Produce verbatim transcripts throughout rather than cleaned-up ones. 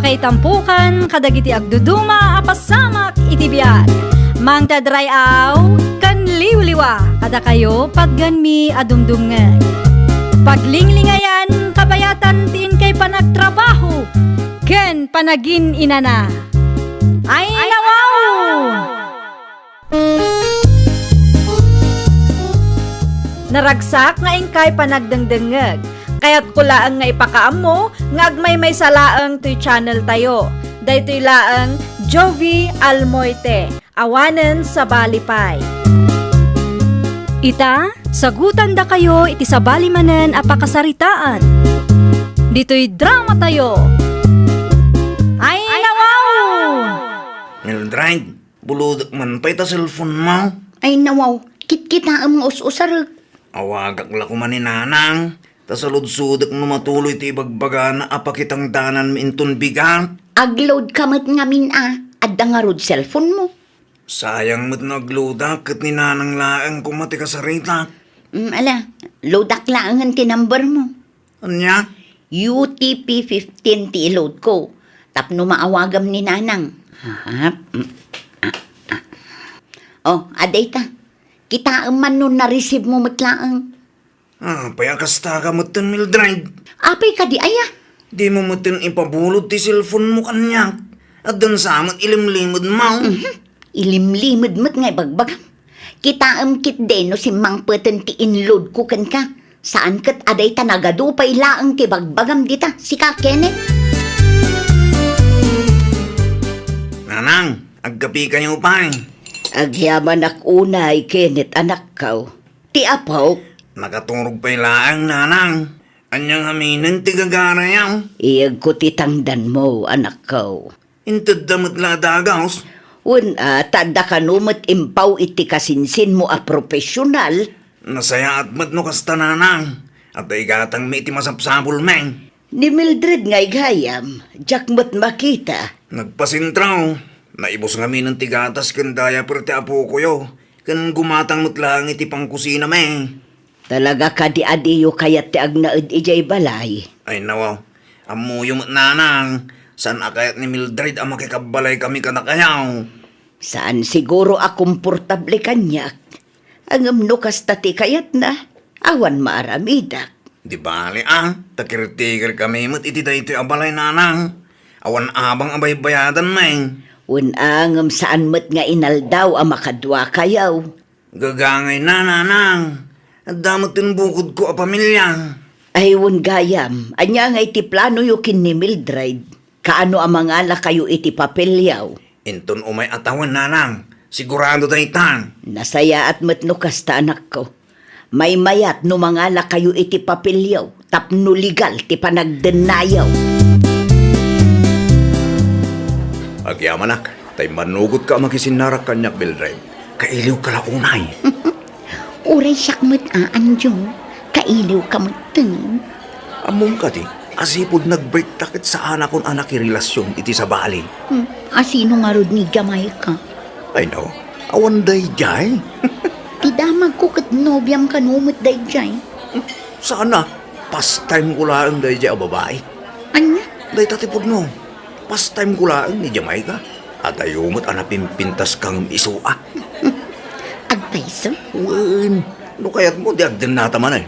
Kaitampukan kadagiti agduduma a pasamak iti biag. Mangted ray-aw ken liwliwa kadakayo patgenmi a dumdumngeg. Paglinglingayan, kabayatan ti inkay panagtrabaho ken panagin-inana. Ay, nawaw! Naragsak nga inkay panagdengdengngeg. Kayatko laeng nga ipakaammo nga agmaymaysa laeng toy channel tayo. Daytoy laeng Jovie Almoite, awanen sabali pay. Ita, sagutandakayo iti sabali manen a pakasaritaan. Ditoy drama tayo. Ay, nawaw! Mildred, bulodek man pay ta cellphone mo. Ay, nawaw, kitkitaem nga us-usarek. Awagak la koma ni Nanang, ta saludsodek no matuloy ti ibagbagana a pakitangdananmi inton bigat. Ag-load ka met ngamin a, adda ngarud cellphone mo. Sayang met no ag-loadak ket ni Nanang laeng koma ti kasaritak. Mm, ala, loadak laengen ti number mo. Ania? U T P fifteen ti i-load ko. Tapno maawagam ni Nanang. Aha. Mm. Ah, ah. Oh, adayta. Kitaem man no na-receive mo met laeng. Apay a kasta ka metten, Mildred? Apay kadi aya? Dimo metten ipabulod ti cellphone mo kaniak. Addan sa met ilimlimed mo. Mhm. Ilimlimed met nga ibagbagam. Kitaem ketdi no simmangpeten ti in-load ko kenka. Saan ket a dayta nagadu pay laeng ti bagbagam dita, sika, Kenneth. Nanang, agkapikayo pay. Agyamanak unay, Kenneth, anakko. Ti apok. Nakaturog pay laeng, Nanang. Ania ngamin ti gagarayo? Iyegko ti tangdanmo, anakko. Intedda met la a dagus? Wen a, ta adda kano met impaw iti kasinsinmo a profesional. Nasayaat met no kasta, Nanang. Adda igatangmi iti masapsapulmi. Ni Mildred ngay gayam, diak met makita. Nagpasentro. Naibus ngamin ti gatas ken diaper ti apokoyo, ken gumatang met laeng iti pangkusinami. Talaga kadi a diyo kayat ti agnaed idiay balay? Ay, nawaw. Ammoyo met, Nanang, saan a kayat ni Mildred a makikabbalay kami kadakayo. Saan siguro a komportable kaniak. Ngem no kasta ti kayatna, awan maaramidak. Di bale a, ta caretaker kami met iti daytoy a balay, Nanang. Awan abang a baybayadanmi. Wen a, ngem saan met nga inaldaw a makaduakayo. Gagangayna, Nanang. Adda met ti bukodko a pamilia. Ay, wen gayam, ania ngay ti planoyo ken ni Mildred? Kaano a mangalakayo iti papelyo? Inton umay a tawen, Nanang, sigurado dayta. Nasayaat met no kasta, anakko. Maymayat no mangalakayo iti papelyo tapno legal ti panagdennayo. Agyamanak, ta immanugotka a makisinnarak kaniak, Mildred. Kailiwka la unay. Uray siak met a, Anjo, kailiwka metten. Ammom kadi, a sipud nagbreakta ket saanakon a nakirelasion iti sabali. Hmm, a sino ngarud ni Jamaica? Ay, no, awan daydiay. Ti damagko ket nobiam kano met daydiay. Saan a, pastime ko laeng daydiay a babai. Ania? Dayta ti pudno. Pastime ko laeng ni Jamaica. Adayo met a napimpintas ka ngem isu a. Agpayso? Wen, no kayatmo, di agdennata manen.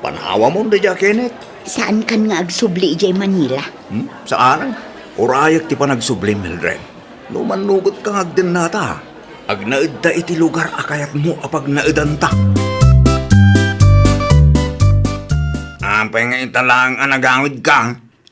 Panawamon daydiay a Kenneth. Saankan nga agsubli idiay Manila? Hmm? Saan? Urayek ti panagsubli, Mildred. No mannugotka nga agdennata, agnaedta iti lugar a kayatmo a pagnaedanta. Apay nga ita laeng a nagawidka?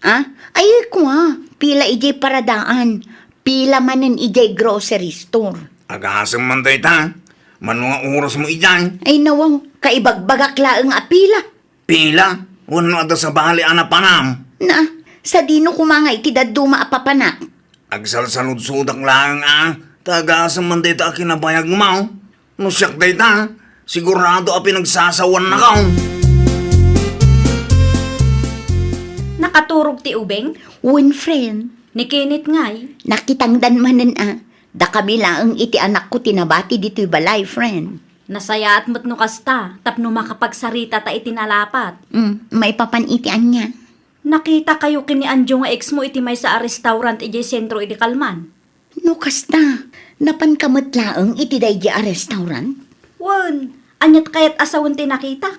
Ah? Ay, kua, pila idiay paradaan, pila manen idiay grocery store. Agasem man dayta, mano nga oras mo idiay? Ay, nawaw, kaibagbagak laeng a pila. Pila? Wenno adda sabali a napanam? Na, sadino koma nga iti dadduma a papanak? Agsalsaludsodak laeng a, ta agasem man dayta a kinabayagmo. No siak dayta, sigurado a pinagsasawannak. Nakaturog ti ubing? Wen, friend. Ni Kenneth ngay? Nakitangdan manen a. Dakami laeng iti anakko ti nabati ditoy balay, friend. Nasayaat met no kasta, tapno makapagsaritata iti nalapat. Mm, maipapan iti ania? Nakitakayo ken ni Anjo nga ex mo iti maysa a restaurant idiay sentro idi kalman. No kasta, napanka met laeng iti daydi a restaurant? Wen, aniat kayat a sawen ti nakitak?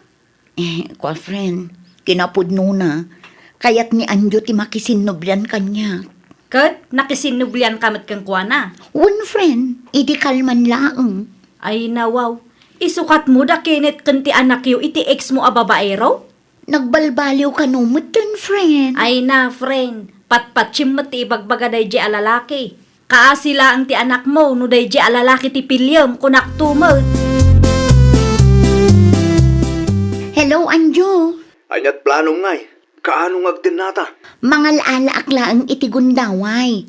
Eh, kua, friend, kinapudnona, kayat ni Anjo ti makisinnublian kaniak. Ket nakisinnublianka met kenkuana? Wen, friend, idi kalman laeng. Ay, nawaw. Isukatmo da Kenneth ken ti anakyo iti ex mo a babaero? Nagbalbaliw kano metten, friend. Ay na, friend. Patpatsem met ti ibagbaga daydi a lalaki. Kaasi laeng ti anakmo no daydi a lalaki ti piliem, kunakto met. Hello, Anjo. Aniat planom ngay? Kaano nga agtennata? Mangal-alaak laeng iti gundaway.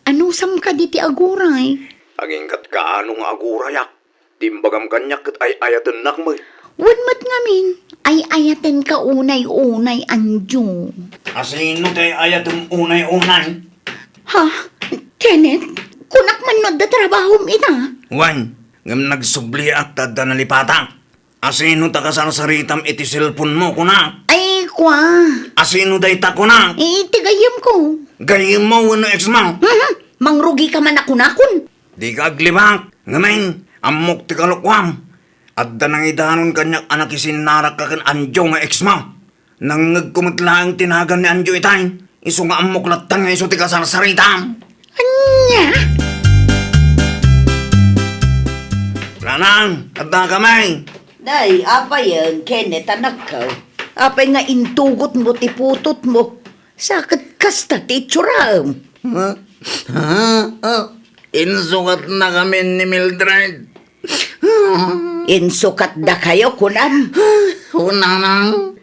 Anusam kadi ti aguray? Aginggat kaano nga agurayak? Ti imbagam kaniak ket ay-ayatennak met. Wen met ngamin, ay-ayatenka unay-unay, Anjo. Asino ti ay-ayatem unay-unay? Ha? Kenneth, kunak man no adda trabahom ita? Wen, ngem nagsubliak ta adda nalipatak. Asino ta kasarsaritam iti cellphone mo, kunak? Ay, kua. Asino dayta, kunak? Eh, iti gayyemko. Gayyemmo wenno ex mo? Mhm. Mangrugika man a kunakon. Dika aglibak, ngamin, ammok ti kalokuam. Adda nangidanon kaniak a nakisinnarakka ken Anjo nga ex mo. Nangngegko met laeng ti nagan ni Anjo itay. Isu nga ammok latta nga isu ti kasarsaritam. Ania? Nanang, adda kami. Day, apay, Kenneth, anakko? Apay nga intugotmo ti putotmo? Sa ket kasta ti itsuram. Ha? Ha? Ah, insukatnakamin ni Mildred. Insukatdakayo, kunam? Hunanang,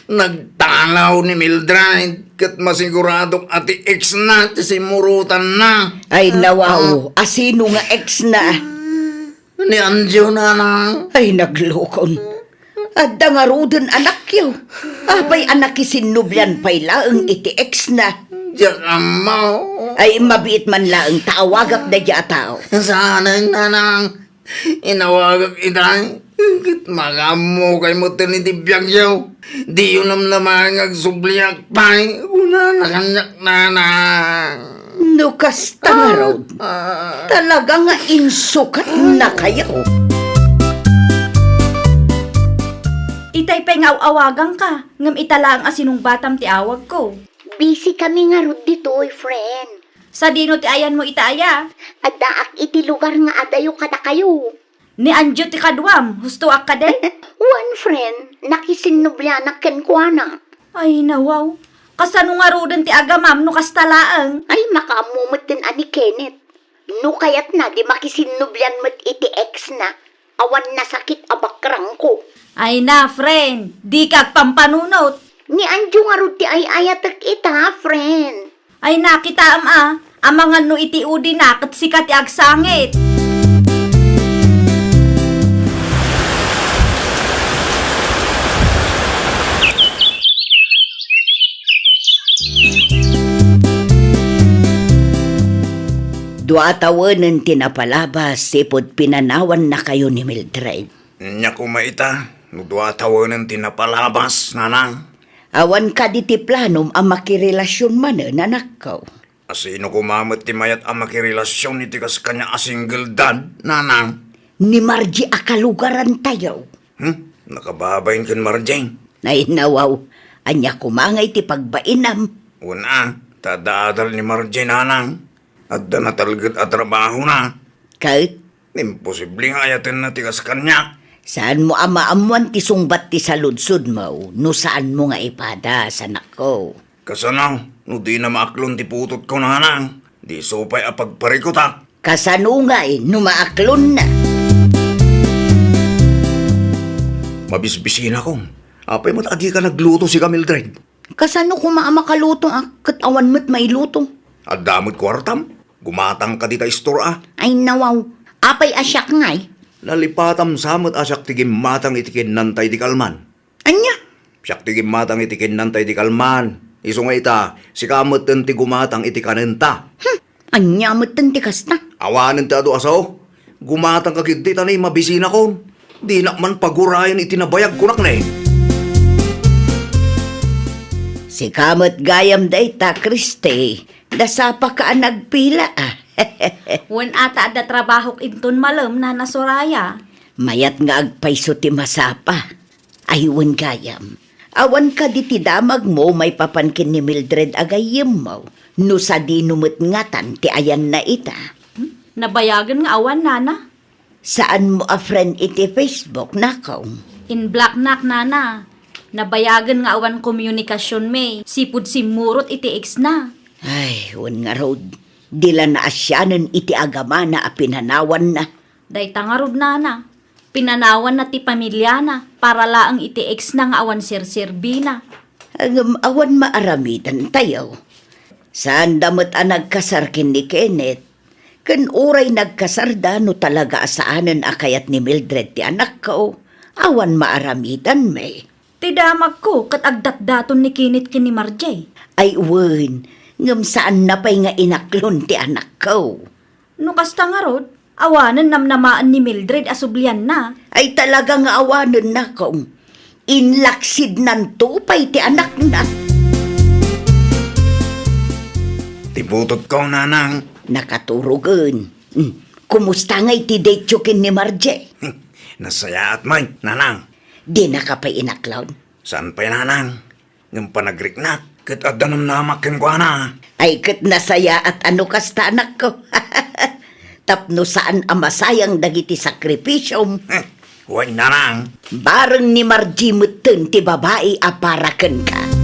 nagtalaw ni Mildred, ket masiguradok a ti ex na ti simmurotanna. Ay, nawaw, asino nga ex na? Ni Anjo, nanang. Ay, naglukon. Adda ngaruden anakyo. Apay a nakisinnublian pay laeng iti ex na? Diak ammo. Ay, mabiit man laeng ta awagak daydi a tao. Saanen, nanang. Inawagak itay. Ket makaammo kay metten iti biagyo. Diyo namnamaen nga agsubliak pay. Kunana kaniak, nanang. No kasta ngarud, ah, talaga nga insukatnakayo. Itay pay nga aw-awaganka, ngem ita laeng a sinungbatam ti awagko. Busy kami ngarud ditoy, friend. Sadino ti ayanmo ita aya? Addaak iti lugar nga adayo kadakayo. Ni Anjo ti kaduam, hustoak kadi? Wen, friend, nakisinnublianak kenkuana. Ay, nawaw. Kasano ngaruden ti agamam no kasta laeng? Ay, makaammo metten a ni Kenneth. No kayatna, di makisinnublian met iti ex na. Awan nasakit a bakrangko. Ay na, friend, dika agpampanunot. Ni Anjo ngarud ti ay-ayatek ita, friend. Ay na, kitaem a, amangan no iti udi na ket sika ti agsangit. Dua a tawenen ti napalabas ipud pinanawannakayo ni Mildred. Ania koma ita, no dua a tawenen ti napalabas, nanang? Awan kadi ti planom a makirelasion manen, anakko? Asino koma met ti mayat a makirelasion iti kas kaniak a single dad, nanang? Ni Margie a kalugarantayo. Hmm? Nakababain ken Margie? Ay, nawaw. Ania koma nga iti pagbainam? Wen a, ta adda adal ni Margie, nanang. Adda natalged a trabahona. Ket? Imposible nga ayatenna ti kas kaniak. Saanmo a maammoan ti sungbat ti saludsodmo no saanmo nga ipadas, anakko. Kasano no dina maaklon ti putotko, nanang? Di isu pay a pagparikutak. Kasano ngay no maaklonna? Mabisbisinakon. Apay met a dika nagluto, sika, Mildred? Kasano koma a makaluto a ket awan met mailuto? Adda met kuartam? Gumatangka dita istor a. Ay, nawaw. Apay a siak ngay? Nalipatam sa met a siak ti gimmatang iti kinanta idi kalman. Ania? Siak ti gimmatang iti kinanta idi kalman. Isu nga ita, sika metten ti gumatang iti kanenta. Hmm, ania metten ti kasta? Awanen ti adu a sao. Gumatangka ketdi ta nay mabisinakon. Dinak man pagurayen iti nabayag, kunak ne. Sika met gayam dayta, Christy. Nasapaka a nagpila, a. Wen a ta adda trabahok inton malem, Nana Soraya. Mayat nga agpayso ti masapa. Ay, wen gayam. Awan kadi ti damagmo maipapan ken ni Mildred a gayyemmo? No sadino met ngatan ti ayanna ita? Hmm? Nabayagen nga awan, Nana. Saanmo a friend iti Facebook, nako? In-blocknak, Nana. Nabayagen nga awan komunikasionmi, sipud simmurot iti exna. Ay, wen ngarud, di la naasianen iti agamana a pinanawanna. Dayta ngarud, Nana. Pinanawanna ti pamiliana para laeng iti exna nga awan serserbina. Ngem awan maaramidantayo. Saanda met a nagkasar ken ni Kenneth. Ken uray nagkasarda no talaga a saanen a kayat ni Mildred ti anakko, awan maaramidanmi. Ti damagko ket agdatdaton ni Kenneth ken ni Marjay. Ay wen, ngem saanna pay nga inaklon ti anakko. No kasta ngarud, awanen namnamaen ni Mildred a sublianna. Ay talaga nga awanen, nako. Inlaksidnanto pay ti anakna. Ti butotko, Nanang. Nakaturogen. Hmm. Kumusta ngay ti date-yo ken ni Marjay? Nasayaat met, Nanang. Dinaka pay inaklon? Saan pay, Nanang? Ngem panagriknak ket adda namnamak kenkuana. Ay, ket nasayaat a no kasta, anakko. Tapno saan a masayang dagiti sakripisiom. Eh, wen, Nanang. Bareng ni Marjay metten ti babai a para kenka.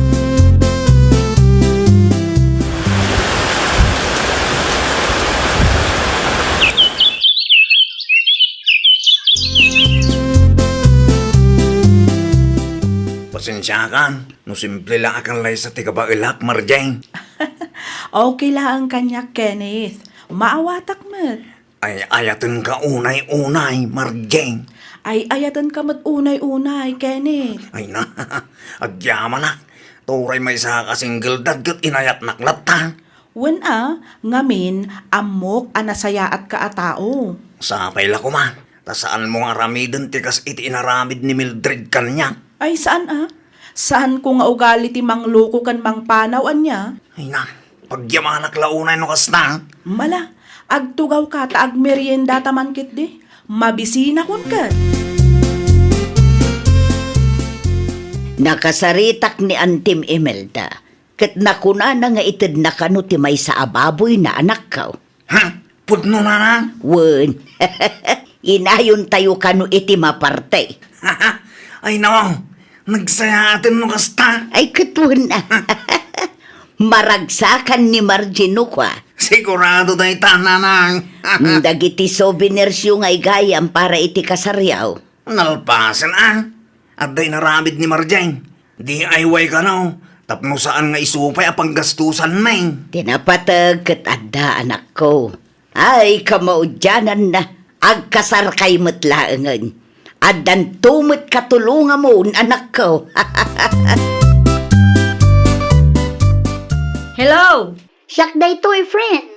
Pasensiakan no simple la a kan laysa ti kabaelak, Marjay. Okay laeng kaniak, Kenneth. Maawatak met. Ay-ayatenka unay-unay, Marjay. Ay-ayatenka met unay-unay, Kenneth. Ay na, agyamanak. Turay maysa a single dad ket inayatnak latta. Wen a, ngamin, ammok a nasayaatka a tao. Sapay la koma, ta saanmo nga aramiden ti kas iti inaramid ni Mildred kaniak. Ay, saan a? Saanko nga ugali ti mangloko ken mangpanaw, ania? Ay na, agyamanak la unay no kasta. Mala, agtugawka ta agmeriendata man ketdi. Mabisinakon ket. Nakasaritak ni Antim Imelda. Ket nakunana nga itedna kano ti maysa a baboyna, anakko. Ha? Pudno, Nanang? Wen. Inayontayo kano iti maparte. Ay, nawaw. Nagsayaaten no kasta. Ay, ket wen. Maragsakan ni Marjay no kua. Sigurado dayta, Nanang. Mm, dagiti souvenirsyo nga igayam para iti kasaryo. Nalpasen a. Adda inaramid ni Marjay. D I Y kano, tapno saan nga isu pay a panggastusanmi. Ti napateg ket adda, anakko. Ay, kamaudiananna, agkasarkay met laengen. Addanto met katulongamon, anakko. Hello! Siak daytoy, friend.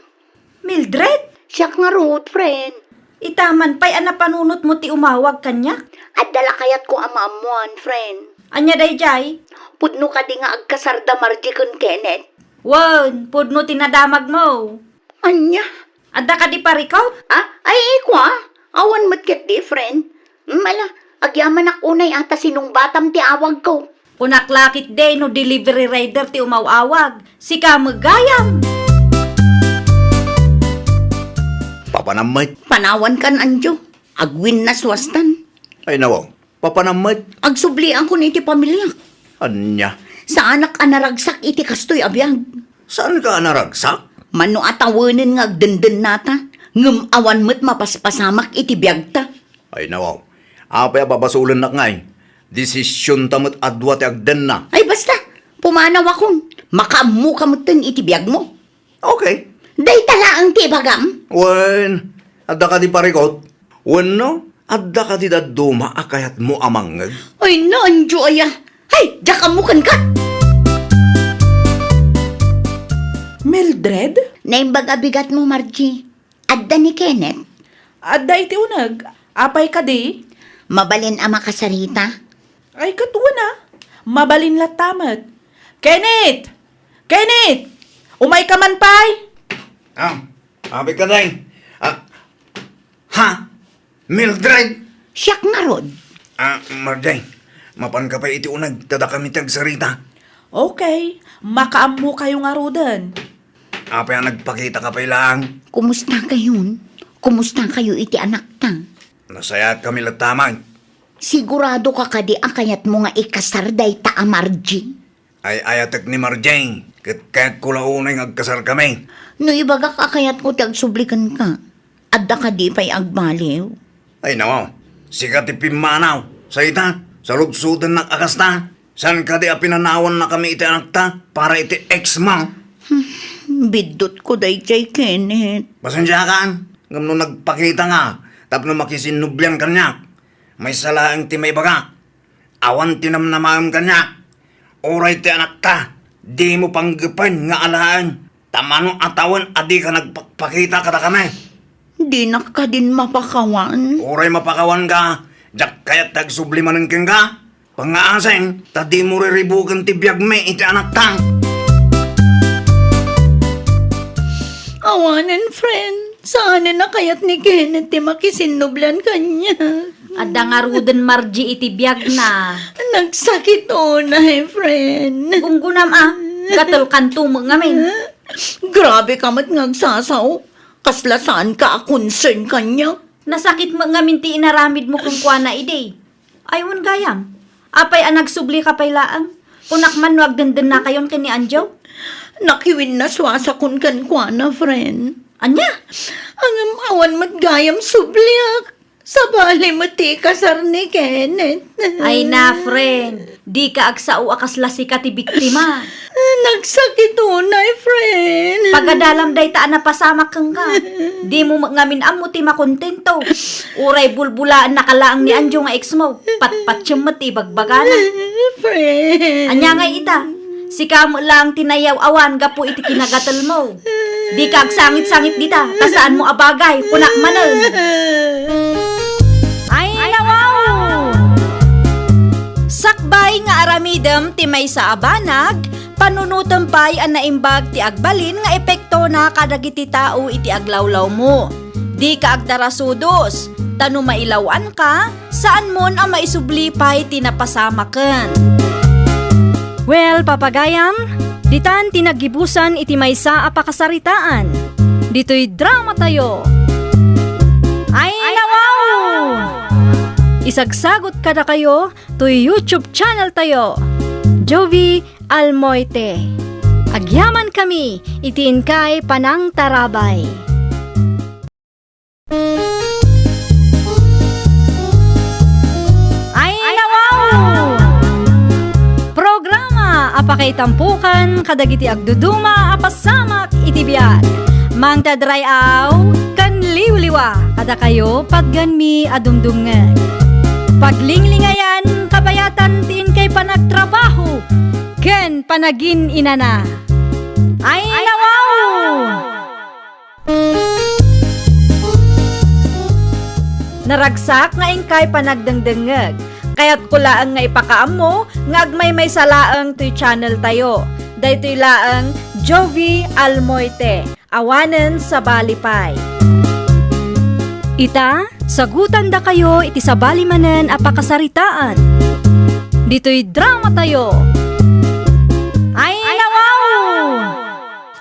Mildred? Siak ngarud, friend. Ita man pay a napanunotmo ti umawag kaniak? Adda la kayatko a maammoan, friend. Ania daydiay? Pudno kadi nga agkasarda Marjay ken Kenneth? Wen, pudno ti nadamagmo. Ania? Adda kadi parikot? Ah, ay, kua. Awan met ketdi, friend. Mala, agyamanak unay a ta sinungbatam ti awagko. Kunak la ketdi no delivery rider ti umaw-awag. Sika met gayam. Papanam met. Panawankan, Anjo. Agwinnaswastan. Ay, nawaw. Papanam met. Agsubliankon iti pamiliak. Ania? Saanak a naragsak iti kastoy a biag. Saanka a naragsak? Mano a tawenen nga agdendennata, ngem awan met mapaspasamak iti biagta. Ay, nawaw. Apay a babasolennak ngay? Desisionta met a dua ti agdenna. Ay, basta! Pumanawakon. Makaammoka metten iti biagmo. Okay. Dayta laeng ti ibagam? Wen, adda kadi parikot? Wenno, adda kadi dadduma a kayatmo a mangngeg? Ay, naanjo aya. Hay, diak ammo kenka! Mildred? Naimbag a bigatmo, Margie. Adda ni Kenneth? Adda iti uneg. Apay kadi? Mabalin a makasarita? Ay, ket wen a. Mabalin latta met. Kenneth! Kenneth! Umayka man pay? Ah, abi ka, Day. Ah, ha? Mildred? Siak ngarud. Ah, Marjay, mapanka pay iti uneg, ta dakami ti agsarita. Okay, makaammokayo ngaruden. Apay a nagpakitaka pay laeng? Kumusta kayon? Kumusta kayo iti anakta? Nasayaatkami latta met. Sigurado ka kadi a kayatmo nga ikasar dayta a Marjay? Ay-ayatek ni Marjay, ket kayatko la unay nga agkasarkami. No ibagak a kayatko ti agsubli kenka, adda kadi pay agbaliw? Ay, nawaw, sika ti pimmanaw. Sa ita, saludsodennak a kasta. Saan kadi a pinanawannakami iti anakta para iti ex mo? Biddutko dayjay, Kenneth. Pasensiakan, ngem no nagpakita nga tapno makisinnublian kaniak, maysa laeng ti maibagak. Awan ti namnamaem kaniak. Uray ti anakta, dimo panggepen nga alaen. Ta mano a tawen a dika nagpakpakita kadakami? Dinak kadin mapakawan. Uray mapakawanka, diak kayat ti agsubli manen kenka. Pangngaasem, ta dimo riribuken ti biagmi iti anakta. Awanen, friend. Saanen a kayat ni Kenneth ti makisinnublian kaniak. Adda ngaruden Marjay iti biagna. Nagsakit unay, friend. Gunggunam a, gatelkanto met ngamin. Grabe ka met nga agsasao. Kasla saanka a concern kaniak. Nasakit met ngamin ti inaramidmo kenkuana idi. Ay, wen gayam. Apay a nagsublika pay laeng? Kunak man no agdendennakayon ken ni Anjo? Nakiwinnasuasakon kenkuana, friend. Ania? Ngem awan met gayam subliak. Sabali met ti ikasar ni Kenneth. Ay na, friend. Dika agsao a kasla sika ti biktima. Nagsakit unay, friend. Pagadalam dayta a napasamak kenka. Dimo met ngamin ammo ti makontento. Uray bulbulaennaka laeng ni Anjo nga ex mo. Patpatiem met ti ibagbagana. Friend. Ania ngay ita? Sika met laeng ti nayaw-awan gapu iti kinagatelmo. Dika agsangit-sangit dita, ta saanmo a bagay, kunak manen. Ay, nawaw! Sakbay nga aramidem ti maysa a banag, panunotem pay a naimbag ti agbalin nga epektona kadagiti tao iti aglawlawmo. Dika agdarasudos, ta no mailaw-anka, saanmon a maisubli pay ti napasamaken. Well, papagayam, ditan ti naggibusan iti maysa a pakasaritaan. Ditoy dramatayo. Ay, nawaw! Isagsagot kadakayo toy YouTube channel tayo, Jovie Almoite. Agyaman kami iti inkay panangtarabay. Ay, nawaw! Programa a pakaitampokan kadagiti agduduma a pasamak iti biag. Mangted ray-aw ken liwliwa kadakayo patgenmi a dumdumngeg. Paglinglingayan, kabayatan ti inkay panagtrabaho ken panagin-inana. Ay, nawaw! Naragsak nga inkay panagdengdengngeg. Kayatko laeng nga ipakaammo nga agmaymaysa laeng toy channel tayo. Daytoy laeng Jovie Almoite, awanen sabali pay. Ita, sagutandakayo iti sabali manen a pakasaritaan. Ditoy dramatayo. Ay, nawaw!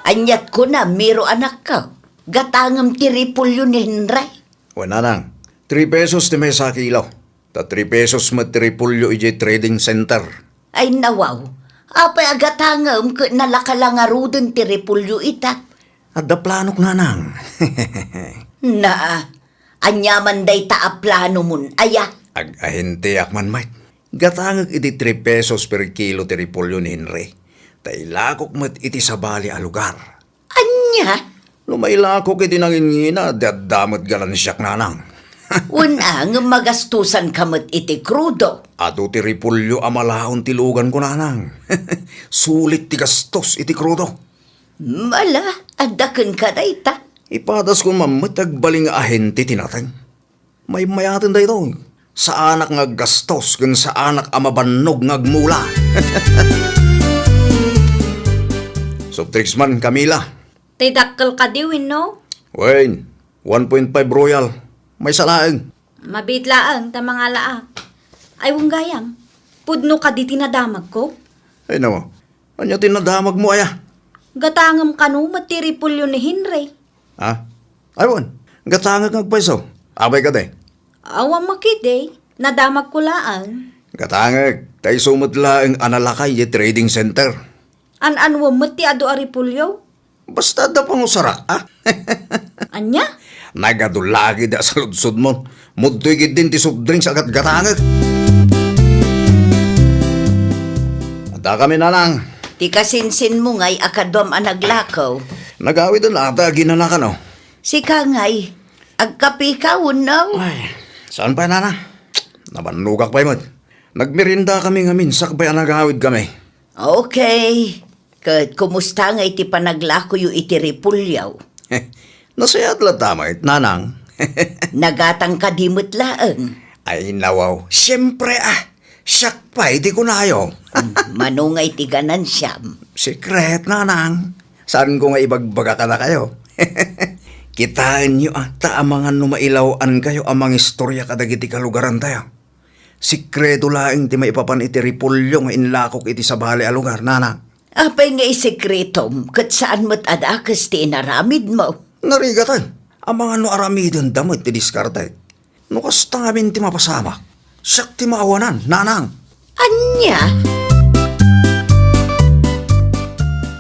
Aniat kuna, Miro anakko? Gatangem ti repolyo ni Henry? Wen, nanang, three pesos ti maysa a kilo. Ta three pesos met ti repolyo idiay trading center. Ay, nawaw. Apay a gatangem ket nalaka la ngaruden ti repolyo ita? Adda planok, nanang. Naa, ania man dayta a planomon, aya? Ag-ahenteak man met. Gatangek iti three pesos per kilo ti repolyo ni Henry. Ta ilakok met iti sabali a lugar. Ania? No mailakok iti nangingina, di adda met ganansiak, nanang. Wen a, ngem magastosanka met iti krudo. Adu ti repolyo a malaon ti luganko, nanang. Sulit ti gastos iti krudo. Mala, adda kenka dayta. Ipadaskon man met ti agbalin nga ahente ti nateng. Maymaymayaten daytoy. Saanak nga aggastos ken saanak a mabannog nga agmula. Soft drinks man, Camila. Tay dakkel kadi wenno? Wen, one point five Royal. Maysa laeng. Mabiit laeng ta mangalaak. Ay, wen gayam. Pudno kadi ti nadamagko? Ay, nawa. Ania ti nadamagmo, aya? Gatangem kano met ti repolyo ni Henry. Ha? Ay, wen. Gatangek nga agpayso. Apay kadi? Awan makidi. Nadamagko laeng. Gatangek, ta isu met laeng a nalaka idiay trading center. An-anuem met ti adu a repolyo? Basta adda pangusarak, a? Ania? Nagadu lagi da saludsodmon. Mudtoy ketdin ti soft drinks a gatgatangek. Adda kami, nanang. Ti kasinsinmo ngay a kaduam a naglakaw. Nagawiden ata a ginanakano. Sika ngay, agkapika wenno? Ay, saan pay, nanang? Nabannogak pay met. Nagmerienda kami ngamin sakbay a nagawid kami. Okay. Ket kumusta ngay ti panaglakoyo iti repolyo? Nasayaat latta met, nanang. Nagatang kadi met laeng? Ay, nawaw. Siempre, a. Siak pay ti kunayo. Hmm, mano ngay ti ganansiam? Secret, nanang. Saanko nga ibagbaga kadakayo. Kitaenyo, a, ta amangan no mailaw-ankayo a mangistorya kadagiti kalugarantayo. Sekreto laeng ti maipapan iti repolyo nga inlakok iti sabali a lugar, nanang. Apay nga isekretom ket saan met a dakes ti inaramidmo? Narigaten, amangan no aramidenda met ti diskarte. No kasta ngamin ti mapasamak, siak ti maawanan, nanang. Ania?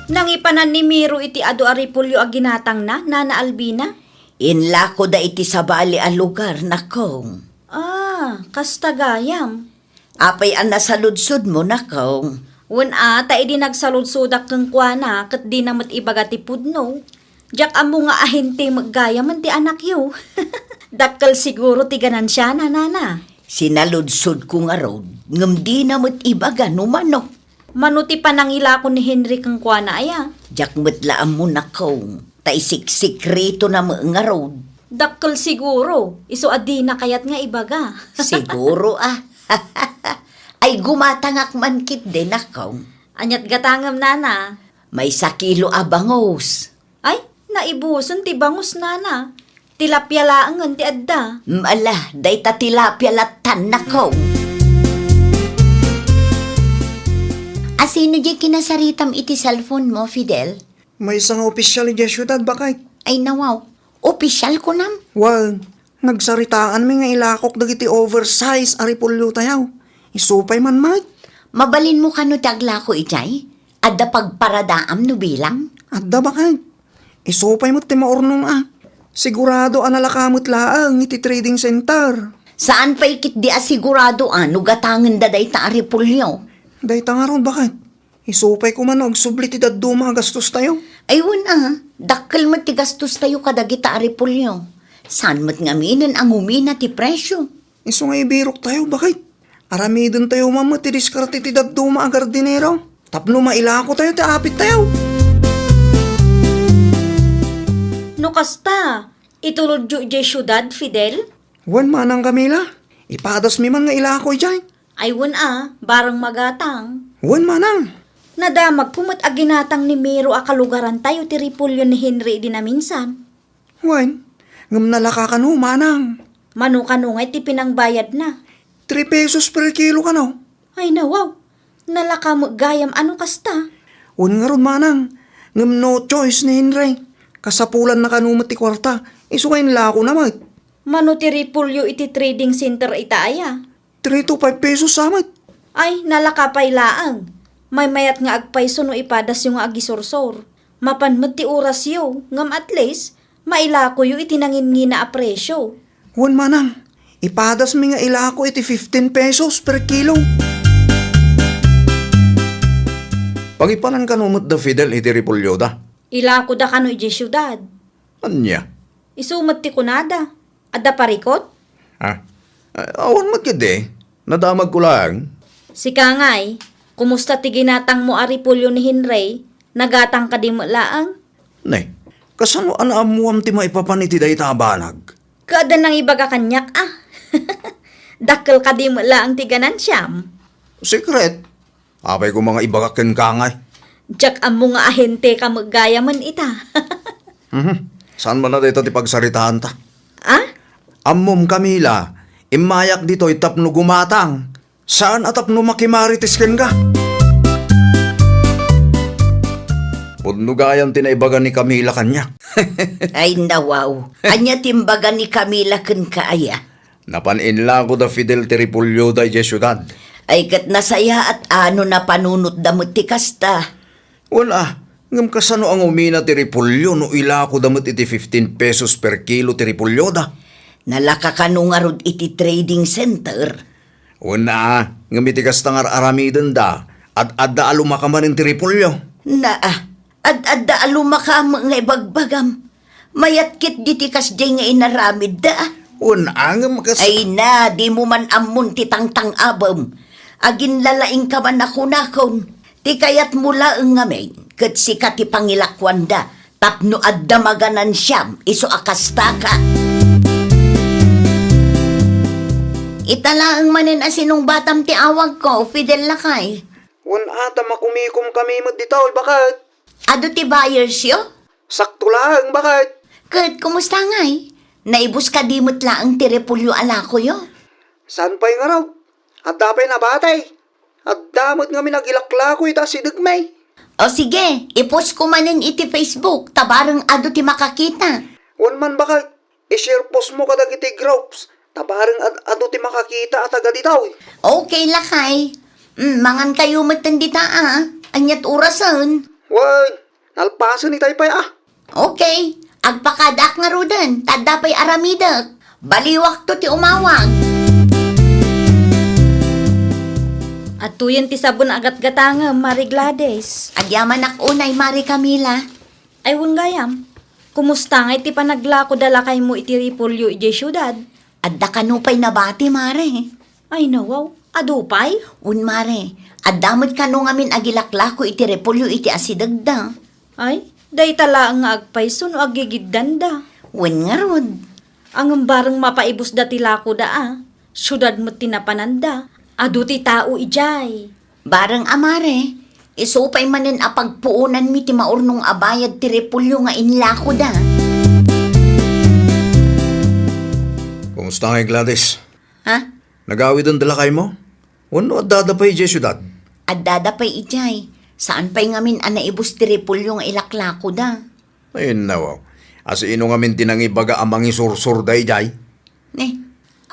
Nangipanan ni Miro iti adu a repolyo a ginatangna, Nana Albina? Inlakoda iti sabali a lugar, nakong. Ah, kasta gayam. Apay a nasaludsodmo, nakong? Wen a, ta idi nagsaludsodak kenkuana, ket dina met ibaga ti pudno. Diak ammo nga ahente met gayam ti anakyo. Dakkel siguro ti ganansiana, nana. Sinaludsodko ngarud, ngem dina met ibaga no mano. Mano ti panangilako ni Henry kenkuana aya? Diak met la ammo, nakong. Ta isiksikretona met ngarud. Dakkel siguro, isu a dina kayat nga ibaga. Siguro, a. Ay, gumatangak man ketdi, nakong. Aniat gatangem, nana? Maysa kilo a bangus. Ay, naibusen ti bangus, nana. Tilapia laengen ti adda. Mm, ala, dayta tilapia lattan, nakong. Asino diay kinasaritam iti cellphone mo, Fidel? Maysa nga opisial idiay siudad, baket. Ay, nawaw. Opisial, kunam? Wen, nagsaritaanmi nga ilakok dagiti oversize a repolyotayo. Isu pay man met. Mabalinmo kano ti aglako idiay? Adda pagparadaam no bilang? Adda, baket. Isu pay met ti maurnong a. Sigurado a nalaka met laeng iti trading center. Saan pay ketdi a sigurado a no gatangenda dayta a repolyo? Dayta ngarud, baket. Isu pay koma no agsubli ti dadduma a gastostayo. Ay, wen a, dakkel met ti gastostayo kadagita a repolyo. Saan met ngaminen a ngumina ti presio? Isu nga ibiroktayo, baket. Aramidentayo man met ti diskarte ti dadduma a gardinero tapno mailakotayo ti apittayo. No kasta, itulodyo idiay siudad, Fidel? Wen, manang Camila, ipadasmi man nga ilako idiay. Ay, wen a, bareng magatang. Wen, manang. Nadamagko met a ginatang ni Miro a kalugarantayo ti repolyo ni Henry idi naminsan. Wen, ngem nalaka kano, manang. Mano kano ngay ti pinangbayadna? Three pesos per kilo kano. Ay, nawaw. Nalaka met gayam a no kasta. Wen ngarud, manang. Ngem no choice ni Henry. Kasapulanna kano met ti kuarta. Isu nga inlakona met. Mano ti repolyo iti trading center ita aya? Three to five pesos sa met. Ay, nalaka pay laeng. Maymayat nga agpayso no ipadasyo nga agisursor. Mapan met ti orasyo, ngem at least, mailakoyo iti nangingina a presyo. Wen, manang, ipadasmi nga ilako iti fifteen pesos per kilo. Pangipanan kano met da Fidel iti repolyoda? Ilakoda kano idiay siudad. Ania? Isu met ti kunada. Adda parikot? Ha? Ah, awan met ketdi. Nadamagko laeng. Sika ngay, kumusta ti ginatangmo a repolyo ni Henry? Nagatang kadi met laeng? Ne, kasano a naammoam ti maipapan iti dayta a banag? Ket adda nangibaga kaniak a. Dakkel kadi met laeng ti ganansiam. Secret? Apay koma nga ibagak kenka ngay? Diak ammo nga ahenteka met gayamen ita. Mhm. Saan man a dayta ti pagsaritaanta? Ah? Ammom, Camila, immayak ditoy tapno gumatang. Saan a tapno makimarites kenka. Pudno gayam ti naibaga ni Camila kaniak. Ay, nawaw. Ania ti imbaga ni Camila kenka aya? Napan inlako da Fidel ti repolyoda idiay siudad. Ay, ket nasayaat a no napanunotda met ti kasta. Wen a, ngem kasano a ngumina ti repolyo no ilakoda met iti fifteen pesos per kilo ti repolyoda? Nalaka kano ngarud iti trading center? Wen a, ngem iti kasta nga ar-aramidenda, ad-adda a lumaka manen ti repolyo. Naa, ad-adda a lumaka met nga ibagbagam. Mayat ketdi ti kasdiay nga inaramidda. Wen a, ngem kas- Ay na, dimo man ammon ti tangtang-abem. Aginlalaingka man a kunakon. Ti kayatmo laeng ngamin, ket sika ti pangilakuanda, tapno adda maganansiam isu a kastaka. Ita laeng manen a sinungbatam ti awagko, Fidel lakay. Wen a, ta makumikomkami met ditoy, baket. Adu ti buyersyo? Sakto laeng, baket. Ket kumusta ngay? Naibus kadi met laeng ti repolyo a lakoyo? Saan pay ngarud? Adda pay nabati. Adda met ngamin agilaklako ita asidegmi. O sige, i-post ko manen iti Facebook, ta bareng adu ti makakita. Wen man, baket, i-share postmo kadagiti groups, ta bareng ad-, adu ti makakita a taga ditoy. Okay, lakay. Mm, mangankayo metten dita, a. Aniat orasen? Wen, nalpasen itay pay, a. Okay, agpakadaak ngaruden, ta adda pay aramidek. Baliwakto ti umawag. Adtoyen ti sabon a gatgatangem, Mari Gladys. Agyamanak unay, Mari Camila. Ay, wen gayam. Kumusta ngay ti panaglako da lakaymo iti repolyo idiay siudad? Adda kano pay nabati, Mare? Ay, nawaw. Adu pay? Wen, Mare. Adda met kano ngamin agilaklako iti repolyo iti asidegda. Ay, dayta laeng nga agpayso no agigiddanda. Wen ngarud. Ngem bareng mapaibusda ti lakoda a. Siudad met ti napananda. Adu ti tao idiay. Bareng a, Mare, isu pay manen a pagpuonanmi ti maurnong a bayad ti repolyo nga inlakoda. Kumusta ngay, Gladys? Ha? Nagawiden da lakaymo? Wenno addada pay idiay siudad? Addada pay idiay. Saan pay ngamin a naibus ti repolyo nga ilaklakoda. Ay, nawaw. Asino ngamin ti nangibaga a mangisursurda idiay? Ne,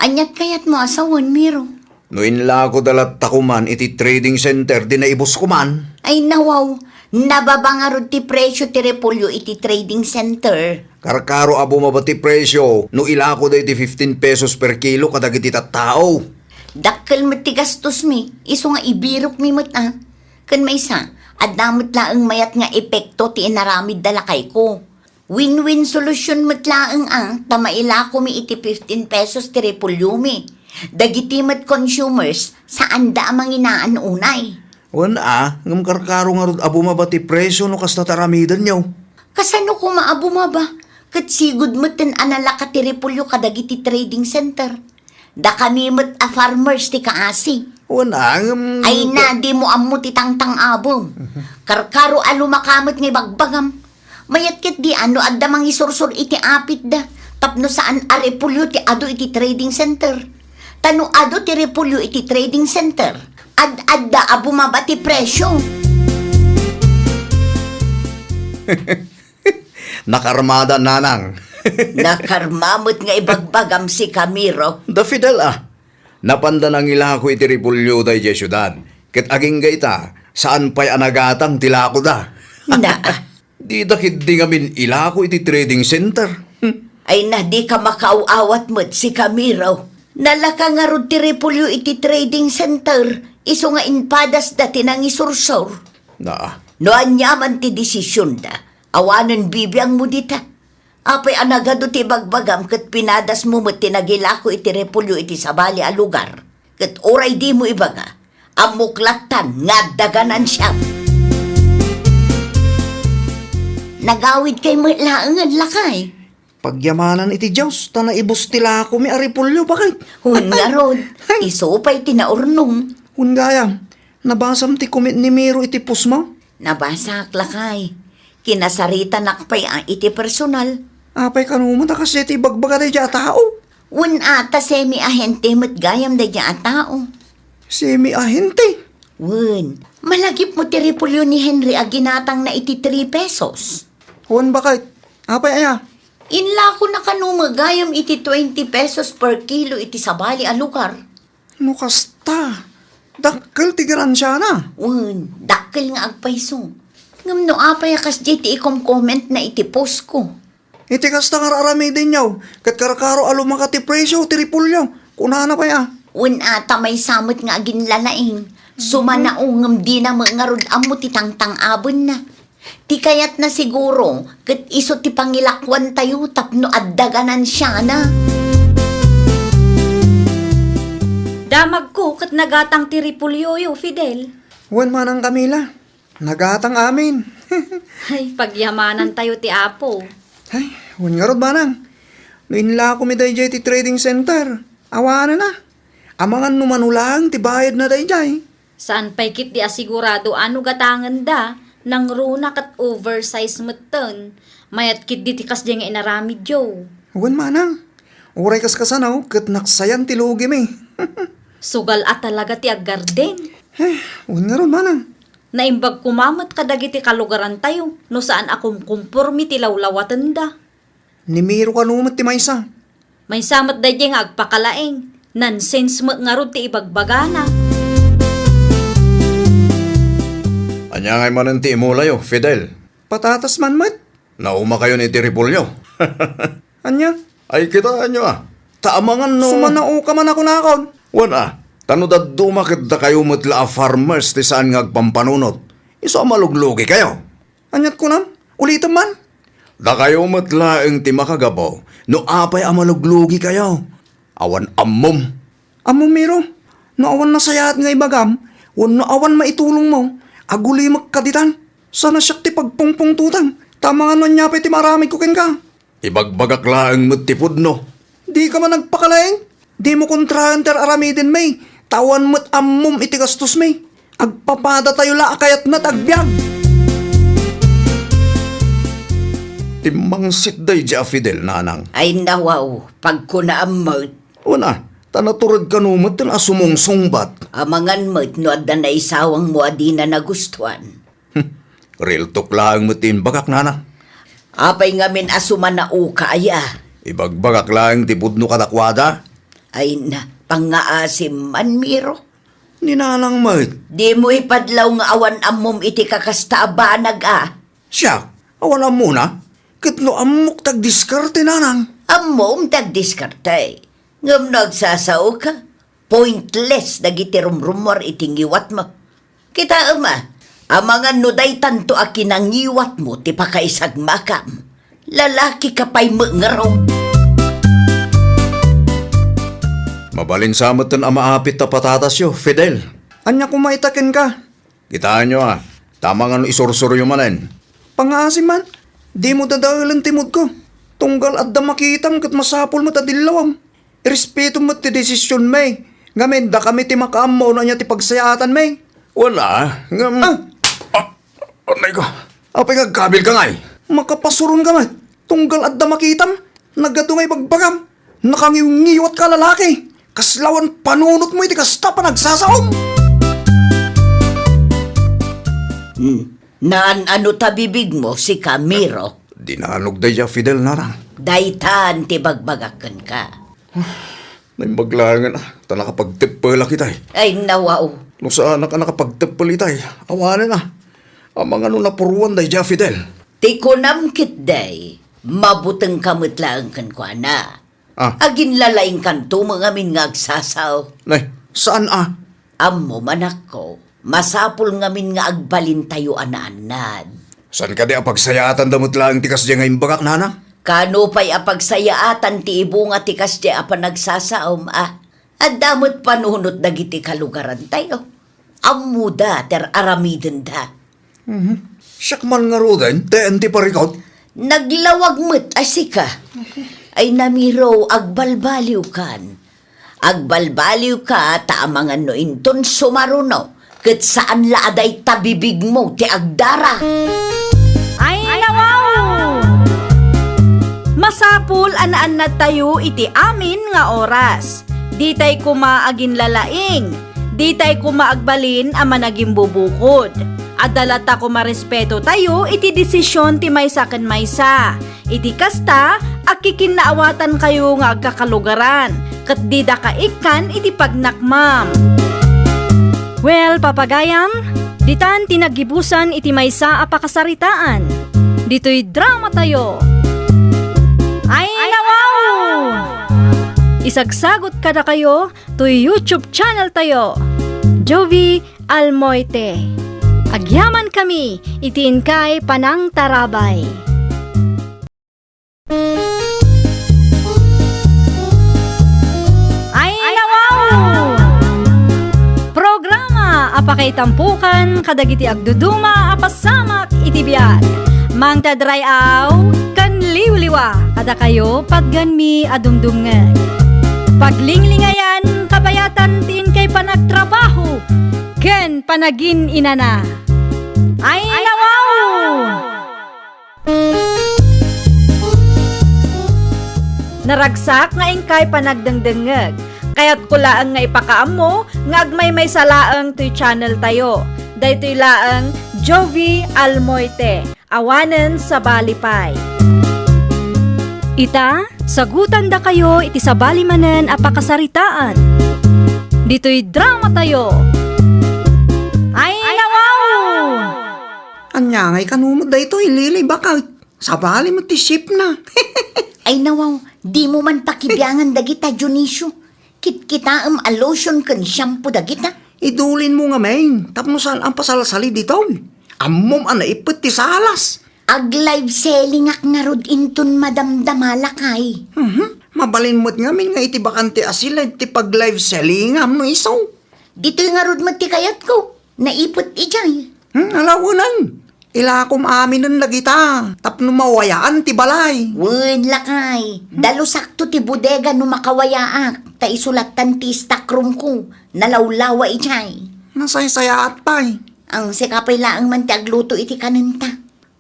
aniat kayatmo a sawen, Miro? No inlakoda latta koman iti trading center, di naibus koman. Ay, nawaw. Nababa ngarud ti presyo ti repolyo iti trading center. Karkaro a bumaba ti presyo no ilakoda iti fifteen pesos per kilo kadagiti tattao. Dakkel met ti gastosmi, isu nga ibirokmi met a. Ken maysa, adda met laeng mayat nga epekto ti inaramidda lakayko. Win-win solution met laeng a, ta mailakomi iti fifteen pesos ti repolyomi. Dagiti met consumers, saanda a manginaan unay. Wen a, ngem karkaro ngarud a bumaba ti presyo no kasta ti aramidenyo. Kasano koma a bumaba? Ket sigud metten a nalaka ti repolyo kadagiti trading center. Dakami met a farmers ti kaasi. Wen a, ngem Ay na, dimo ammo ti tangtang-abem. Karkaro a lumaka met nga ibagbagam. Mayat ketdi a no adda mangisursor iti apitda tapno saan a repolyo ti adu iti trading center. Ta no adu ti repolyo iti trading center, ad-adda a bumaba ti presyo. Nakarmada, nanang. Nakarma met nga ibagbagam, si Camiro. Da Fidel a. Napanda nangilako iti repolyoda idiay siudad. Ket agingga ita, saan pay a nagatang ti lakoda. Naa. Dida ketdi ngamin ilako iti trading center. Hmm. Ay na, dika makaaw-awat met, si Camiro. Nalaka ngarud ti repolyo iti trading center, isu nga impadasda ti nangisursor. Naa. No aniaman ti desisionda, awanen bibiangmo dita. Apay a nagadu ti ibagbagam ket pinadasmo met ti nagilako iti repolyo iti sabali a lugar. Ket uray dimo ibaga, ammok lattan nga adda ganansiam. Nagawidkay met laengen, lakay. Pagyamanan iti Dios, ta naibus ti lakomi a repolyo, baket. Wen ngarud, isu pay ti naurnong. Wen gayam, nabasam ti comment ni Miro iti postmo? Nabasak, lakay. Kinasaritanak pay a iti personal. Apay kano met a kasdiay ti ibagbaga daydiay a tao? Wen a, ta semi-ahente met gayam daydiay a tao. Semi-ahente? Wen, malagipmo ti repolyo ni Henry a ginatangna iti three pesos. Wen, baket? Apay aya? Inlakona kano met gayam iti twenty pesos per kilo iti sabali a lugar. No kasta, dakkel ti garansiana. Wen, dakkel nga agpayso. Ngem no apay a kasdiay ti ikomkomentna iti postko? Iti kasta nga ar-aramidenyo, ket karkaro a lumaka ti presio ti repolyo, kunana pay a. Wen a, ta maysa met nga aginlalaing. Sumanao ngem dina met ngarud ammo ti tangtang-abenna. Ti kayatna siguro, ket isu ti pangilakuantayo tapno adda ganansiana. Damagko ket nagatang ti repolyoyo, Fidel. Wen manang, Camila, nagatang amin. Ay, pagyamanantayo ti Apo. Ay, wen ngarud manang, no inlakom daydiay ti trading center, awanenna. Amangan no mano laeng ti bayadna daydiay. Saan pay ketdi a sigurado a no gatangenda, nangruna ket oversize metten. Mayat ketdi ti kasdiay nga inaramidyo. Wen manang, uray kaskasano ket naksayan ti lugimi. Sugal a talaga ti aggarden. Eh, wen ngarud manang. Naimbag koma met kadagiti kalugarantayo no saan a kumkumpormi ti lawlawatenda. Ni Miro kano met ti maysa. Maysa met daydiay nga agpakalaing. Nonsense met ngarud ti ibagbagana. Ania ngay manen ti imulayo, Fidel? Patatas man met. Naumakayon iti repolyo. Ania? Ay, kitaenyo a. Ta amangan no. Sumanaoka man a kunakon. Wen a, ta no dadduma ket dakayo met la a farmers ti saan nga agpampanunot, isu a maluglugikayo. Aniat kunam? Ulitem man. Dakayo met laeng ti makagapu no apay a maluglugikayo. Awan ammom. Ammom, Miro, no awan nasayaat nga ibagam, wenno awan maitulongmo, agulimek kaditan. Saan a siak ti pagpungpungtotang, ta amangan no ania pay ti maaramidko kenka. Ibagbagak laeng met ti pudno. Dika man agpakalaing. Dimo kontraen ti ar-aramidenmi, ta awan met ammom iti gastosmi. Agpapadatayo la a kayatna ti agbiag. Timmangsit daydiay a Fidel, nanang. Ay, nawaw, pagkunaam met. Wen a, ta natured kano met a sumungsungbat. Amangan met no adda naisawangmo a dina nagustuan. Hmm. Real talk laeng met ti imbagak, nanang. Apay ngamin a sumanaoka aya? Ibagbagak laeng ti pudno kadakuada. Ay na, pangngaasim man, Miro. Ni nanang met. Dimo ipadlaw nga awan ammom iti kakasta a banag a. Siak, awan ammona? Ket no ammok ti agdiskarte, nanang. Ammom ti agdiskarte. Ngem no agsasaoka, pointless dagiti rumrumuar iti ngiwatmo. Kitaem a, amangan no daytanto a kinangiwatmo ti pakaisagmakam. Lalakika pay met ngarud. Mabalin sa metten a maapit ta patatasyo, Fidel. Ania koma ita kenka? Kitaenyo a, ta amangan no isursuryo manen. Pangngaasim man, dimo dadaelen ti moodko. Tunggal adda makitam ket masapul met a dillawam. Irespetom met ti desisionmi. Ngamin, dakami ti makaammo no ania ti pagsayaatanmi. Wen a, ngem. Ah! Ah, anay ko. Apay nga agkabilka ngay? Makapasuronka met. Tunggal adda makitam, nagadu nga ibagbagam. Nakangiwngiwatka a lalaki. Kasla awan panunotmo iti kasta a panagsasaom. Hmm. Naan-ano ta bibigmo, sika, Miro? Dinanog daydiay a Fidel, nanang. Daytan ti bagbagak kenka. Naimbag laengen a, ta nakapagteppelak itay. Ay, nawaw. No saanak a nakapagteppel itay, awanen a. Amangan no napuruan daydiay a Fidel. Ti kunam ketdi, mabutengka met laeng kenkuana. Ah. Aginlalaingkanto met ngamin nga agsasao. Nay, saan a? Ammom, anakko, masapul ngamin nga agbalintayo a naannad. Saan kadi a pagsayaatanda met laeng ti kasdiay nga imbagak, nanang? Kano pay a pagsayaatan ti ibunga ti kasdiay a panagsasaom a? Adda met panunot dagiti kalugarantayo. Ammoda ti ar-aramidenda. Mhm. Siak man ngaruden, teen ti parikut. Naglawag met a sika. Ay, Miro, agbalbaliwkan. Agbalbaliwka ta amangan no inton sumaruno, Ket saan la a dayta bibigmo ti agdara. Ay, nawaw! Masapul a naannadtayo iti amin nga oras. Ditay koma aginlalaing. Ditay koma agbalin a managimbubukod. Adda latta koma respetotayo iti desisyon ti maysa ken maysa. Iti kasta, agkikinnaawatankayo nga agkakalugaran, ket dida kaikkan iti pagnakmam. Well, papagayam, ditan ti naggibusan iti maysa a pakasaritaan. Ditoy dramatayo. Ay, nawaw! Isagsagot kadakayo toy YouTube channel tayo, Jovie Almoite. Agyamankami iti inkay panangtarabay. Ay, nawaw! Programa a pakaitampokan kadagiti agduduma a pasamak iti biag. Mangted ray-aw ken liwliwa kadakayo patgenmi a dumdumngeg. Paglinglingayan, kabayatan ti inkay panagtrabaho ken panagin-inana. Ay, nawaw! Naragsak nga inkay panagdengdengngeg. Kayatko laeng nga ipakaammo nga agmaymaysa laeng toy channel tayo. Daytoy laeng Jovie Almoite, awanen sabali pay. Ita, sagutandakayo iti sabali manen a pakasaritaan. Ditoy dramatayo. Ay, nawaw! Ania ngay kano met daytoy, Lily, baket? Sabali met ti ship na. Ay, nawaw, dimo man pakibiangan dagita, Dionisio. Kitkitaem a lotion ken shampoo dagita. Idulinmo ngamin, tapno saan a pasalsali ditoy. Ammom a naipet ti salas. Ag-live selling-ak ngarud inton madamdama, lakay. Mhm. Mabalin met ngamin nga iti bakante a siled ti pag-live selling-am no isu. Ditoy ngarud met ti kayatko. Naipet idiay. Hmm, alaenan. Ilakom aminen dagita tapno mawayaan ti balay. Wen, lakay. Hmm. Dalusakto ti bodega no makawayaak, ta isu lattan ti stockroom-ko. Nalawlawa idiay. Nasaysayaat pay. Ang sika pay laeng man ti agluto iti kanenta.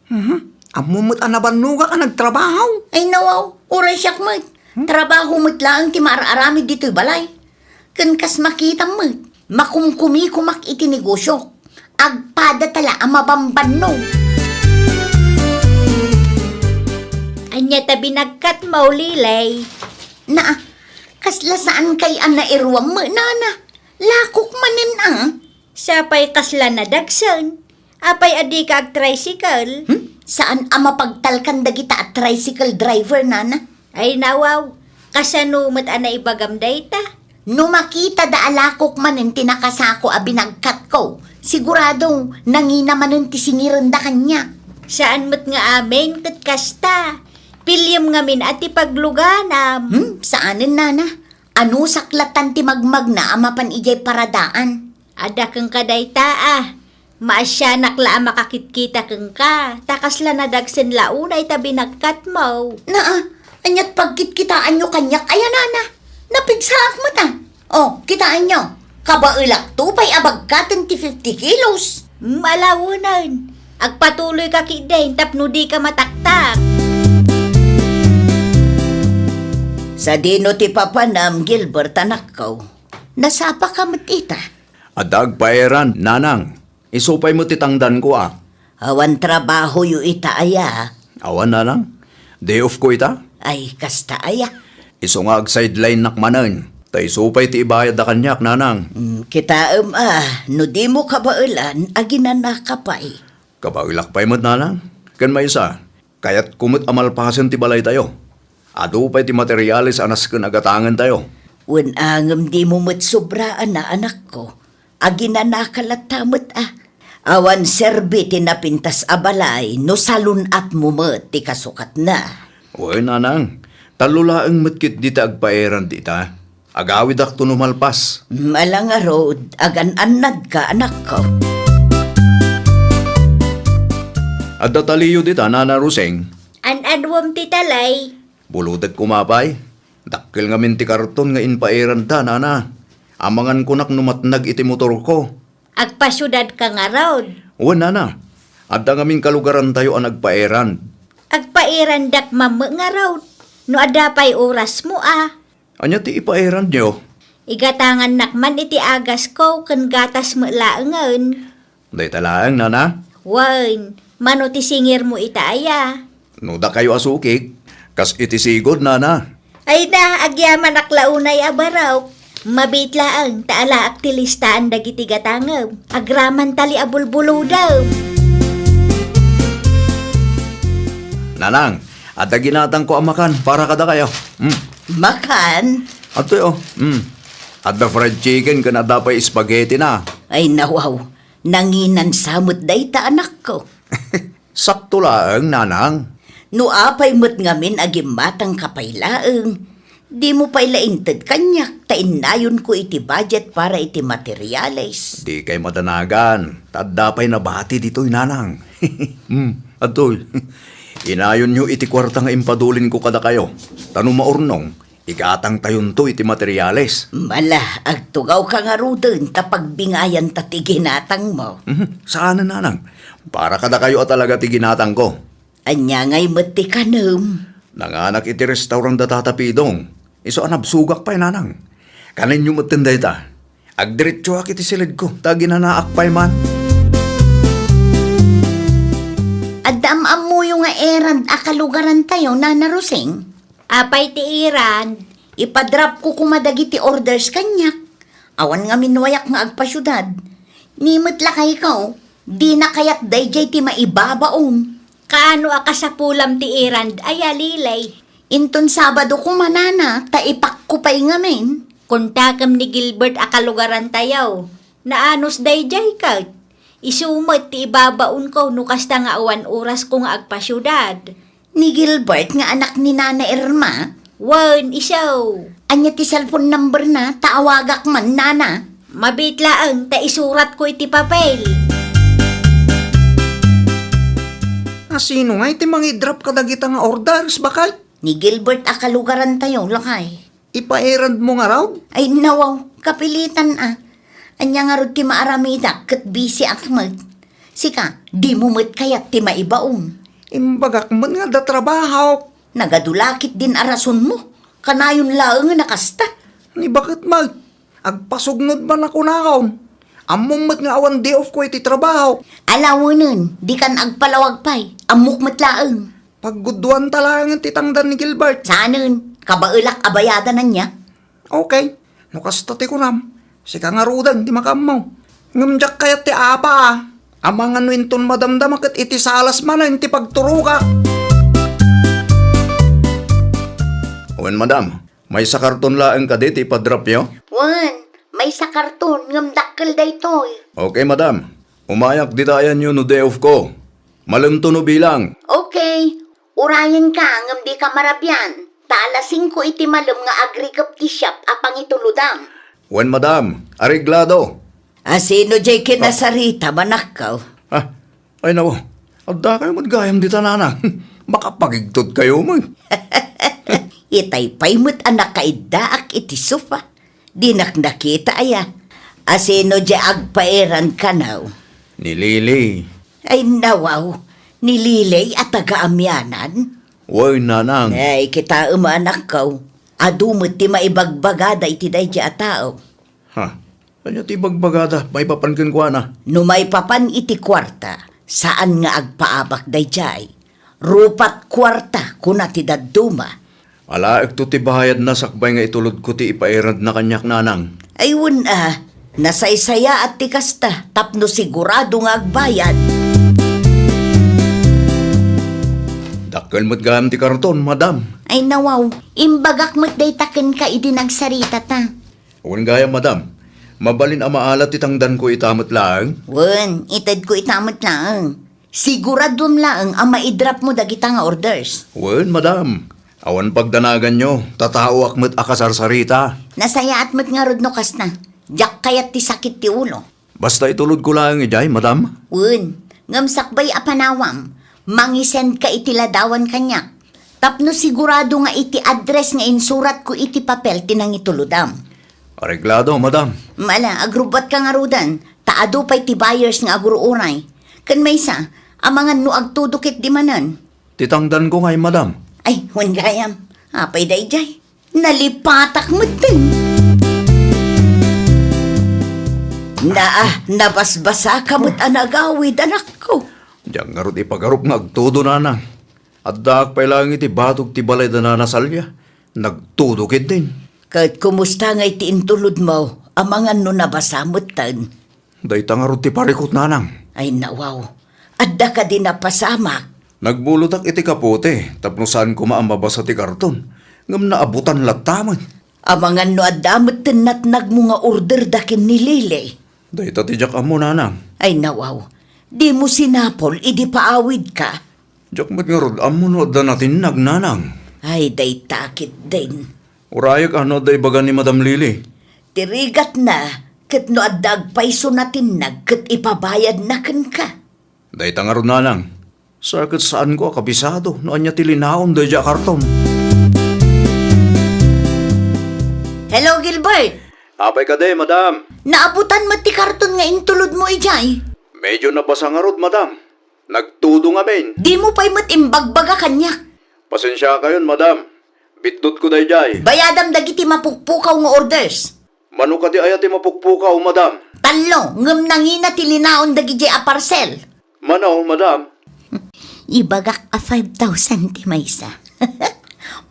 Mhm. Ammom met a nabannogak a nagtrabaho. Ay, nawaw, uray siak met. Hmm? Trabaho met laeng ti maar-aramid ditoy balay. Ken kas makitam met, makumkumikomak iti negosio. Agpada ta la a mabambanno. Ania ta binagkatmo, Lily? Naa, kasla saan kay a nairuam met, nana. Lakok manen a. Sapay kasla nadagsen. Apay a dika ag-tricycle? Hmm? Saan a mapagtalkan dagita a tricycle driver, nana? Ay, nawaw, kasano met a naibagam dayta? No makitada a lakok manen ti nakasako a binagkatko, sigurado nangina manen ti singirenda kaniak. Saan met nga amin ket kasta. Piliem ngamin a ti pagluganam. Hmm, saanen, nana. Anusak lattan ti magmagna a mapan idiay paradaan. Adda kenka dayta a. Maasianak la a makakitkita kenka, ta kasla nadagsen la unay ta binagkatmo. Naa, aniat pagkitkitaanyo kaniak aya, nana? Napigsaak met a. O, kitaenyo, kabaelakto pay a bagkaten ti fifty kilos. Mm, alaenan. Agpatuloyka ketdin tapno dika mataktak. Sadino ti papanam, Gilbert, anakko? Nasapaka met ita? Adda agpaeran, nanang. Isu pay met ti tangdanko a. Awan trabahoyo ita aya? Awan, nanang. Day off ko ita. Ay, kasta aya? Isu nga ag-sidelineak manen. Ta isu pay ti ibayadda kaniak, nanang. Mm, kitaem a, no dimo kabaelan, aginanaka pay. Kabaelak pay met, nanang. Ken maysa, kayatko met a malpasen ti balaytayo. Adu pay ti materiales a nasken a gatangentayo. Wen a ngem dimo met sobraan a, anakko. Aginanaka latta met a. Awan serbi ti napintas a balay no salun-atmo met ti kasukatna. Wen, nanang, tallo laeng met ketdi ti agpaeran dita. Agawidakto no malpas. Ala ngarud, agan-annadka, anakko. Adda taliyo dita, Nana Roseng? An-anuem ti talay? Bulutek koma pay. Dakkel ngamin ti karton nga impaeranda, nana. Amangan konak no matnag iti motorko. Agpasiudadka ngarud? Wen, nana. Adda ngamin kalugarantayo a nagpaerand. Agpaerandak mammet ngarud. No adda pay orasmo a. Ania ti ipaerandyo? Igatangannak man iti agasko ken gatas met laengen. Dayta laeng, nana? Wen, mano ti singirmo ita aya? No dakayo a sukik, kas iti sigud, nana. Ay na, agyamanak la unay a barok. Mabiit laeng ta alaak ti listaan dagiti gatangem. Agraman tali a bulbulodem. Nanang, adda ginatangko a makan para kadakayo. Hmm. Makan? Adtoy, oh. Hmm. Adda fried chicken ken adda pay spaghetti na. Ay, nawaw. Nanginan sa met dayta, anakko. Sakto laeng, nanang. No apay met ngamin a gimmatangka pay laeng, dimo pay la inted kaniak ta innayonko iti budget para iti materials. Dikay madanagan, ta adda pay nabati ditoy, nanang. Hmm, adtoy. Inayonyo iti kuarta nga impadulinko kadakayo, ta no maurnong, igatangtayonto iti materials. Mala, agtugawka ngaruden ta pagbingayanta ti ginatangmo. Mhm, saanen, nanang. Para kadakayo a talaga ti ginatangko. Ania ngay met ti kanem? Nanganak iti restaurant da Tata Pidong. Isu a nabsogak pay, nanang. Kanenyo metten dayta. Agdiretsoak iti siledko, ta aginanaak pay man. Adda am-ammoyo nga errand a kalugarantayo, Nana Rosing? Apay ti errand? Ipa-drop ko koma dagiti orders kaniak. Awan ngamin wayak nga agpasiudad. Ni met lakayko, dina kayat daydiay ti maibabaom. Kaano a kasapulam ti errand aya, Lilay? Inton Sabado koma, nana, ta ipakko pay ngamin. Kontakem ni Gilbert a kalugarantayo. Naanus daydiay ket. Isu met ti ibabaonko no kasta nga awan orasko nga agpasiudad. Ni Gilbert nga anak ni Nana Irma? Wen, isu. Ania ti cellphone number na? Ta awagak man, nana. Mabiit laeng ta isuratko iti papel. A sino ngay ti mangi-drop kadagita nga orders, bakay? Ni Gilbert a kalugarantayo, lakay. Ipaerandmo ngarud? Ay, nawaw, kapilitan a. Ania ngarud ti maaramidak ket busy ak met. Sika, dimo met kayat ti maibaon. Imbagak met nga adda trabahok. Nagadu la ketdin a rasonmo. Kanayon laengen a kasta. Ni baket met, agpasugnod man a kunakon. Ammom met nga awan day off ko iti trabaho. Alawenen, dikan agpalawag pay. Ammok met laeng. Pagguduanta laengen ti tangdan ni Gilbert. Saanen, kabaelak a bayadan ania? Okay, no kasta ti kunam, sika ngaruden ti makaammo. Ngem diak kayat ti apa a. Amangan no inton madamdama ket iti salas manen ti pagturogak. Wen, madam, maysa karton laeng kadi ti ipadropyo? Wen, maysa karton, ngem dakkel daytoy. Okay, madam. Umayak dita ayanyo no day off ko. Malemto no bilang. Okay. Urayenka ngem dika marabian. Ta alas singko iti malem nga agrikep ti shop a pangitulodam. Wen, madam. Areglado. A sino jay kinasarita, manakkaw? Ah, ay, nawa. Adda kayo met gayam dita, nana. Makapagigtot kayo man. Itay pay met a nakaiddaak iti sofa. Dinak nakita aya. A sino jay agpaeran kanaw? Ni Lily. Ay, nawaw. Ni Lily a taga-Amianan? Wen, nanang. Ay, kitaem, anakkaw. Adu met ti maibagbagada iti daydi a tao. Ha? Ania ti ibagbagada maipapan kenkuana? No maipapan iti kuarta, saan nga agpaabak daydiay. Rupat kuarta, kuna ti dadduma. Alaekto ti bayadna sakbay nga itulodko ti ipaerandna kaniak, nanang. Ay, wen a, nasaysayaat ti kasta tapno sigurado nga agbayad. Dakkel met gayam ti karton, madam. Ay, nawaw, imbagak met dayta kenka idi nagsaritata. Wen gayam, madam. Mabalin a maala ti tangdanko ita met laeng? Wen, itedko ita met laeng. Siguradom laeng a maidropmo dagita nga orders. Wen, madam. Awan pagdanaganyo, ta taoak met a kasarsarita. Nasayaat met ngarud no kasta. Diak kayat ti sakit ti ulo. Basta itulodko laeng idiay, madam? Wen, ngem sakbay a panawam, mangisendka iti ladawan kaniak. Tapno sigurado nga iti address nga insuratko iti papel ti nangitulodam. Areglado, madam. Mala, agrubbuatka ngaruden, ta adu pay ti buyers nga agur-uray. Ken maysa, amangan no agtudo ketdi manen. Ti tangdanko ngay, madam. Ay, wen gayam. Apay daydiay? Nalipatak metten. Naa, nabasbasaka met a nagawid, anakko. Diak ngarud ipagarup nga agtudo, nanang. Addaak pay laeng iti batog ti balay da Nana Salia. Nagtudo ketdin. Ket kumusta ngay ti intulodmo? Amangan no nabasa metten. Dayta ngarud ti parikut, nanang. Ay, nawaw. Adda kadi napasamak? Nagbulotak iti kapote tapno saan koma a mabasa ti karton, ngem naabutan latta met. Amangan no adda metten natnagmo nga order da ken ni Lily. Dayta ti diak ammo, nanang. Ay, nawaw. Dimo sinapol idi paawidka. Diak met ngarud ammo no adda natinnag, nanang. Ay, dayta ketdin. Urayek a no adda ibaga ni Madam Lily. Ti rigatna, ket no adda agpayso natinnag ket ipabayadna kenka. Dayta ngarud, nanang. Sa ket saanko a kabisado no ania ti linaon daydiay a karton. Hello, Gilbert. Apay kadi, madam? Naabutan met ti karton nga intulodmo idiay? Medyo nabasa ngarud, madam. Nagtudo ngamin. Dimo pay met imbagbaga kaniak. Pasensiakayon, madam. Bitdotko daydiay. Bayadam dagiti mapukpukaw nga orders. Mano kadi aya ti mapukpukaw, madam? Tallo, ngem nangina ti linaon dagidiay a parcel. Mano, madam? Ibagak a five thousand ti maysa.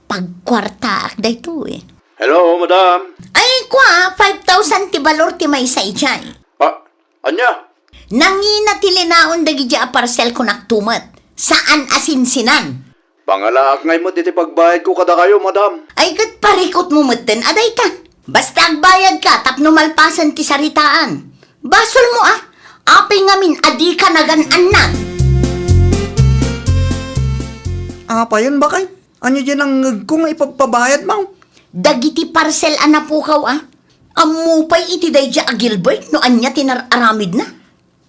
Pagkuartaak daytoy. Hello, madam? Ay, kua, five thousand ti balor ti maysa idiay. Ah, ania? Nangina ti linaon dagidiay a parcel, kunak tumet. Saan a sinsinan. Pangalaak ngay met iti pagbayadko kadakayo, madam. Ay, ket parikutmo metten a dayta. Basta agbayadka tapno malpasen ti saritaan. Basolmo, a? Apay ngamin a dika nagan-annad? Apayen, bakay? Ania diay nangngegko nga ipagpabayadmo? Dagiti parcel a napukaw, a? Ammo pay iti daydiay a Gilbert no ania ti nar-aramidna?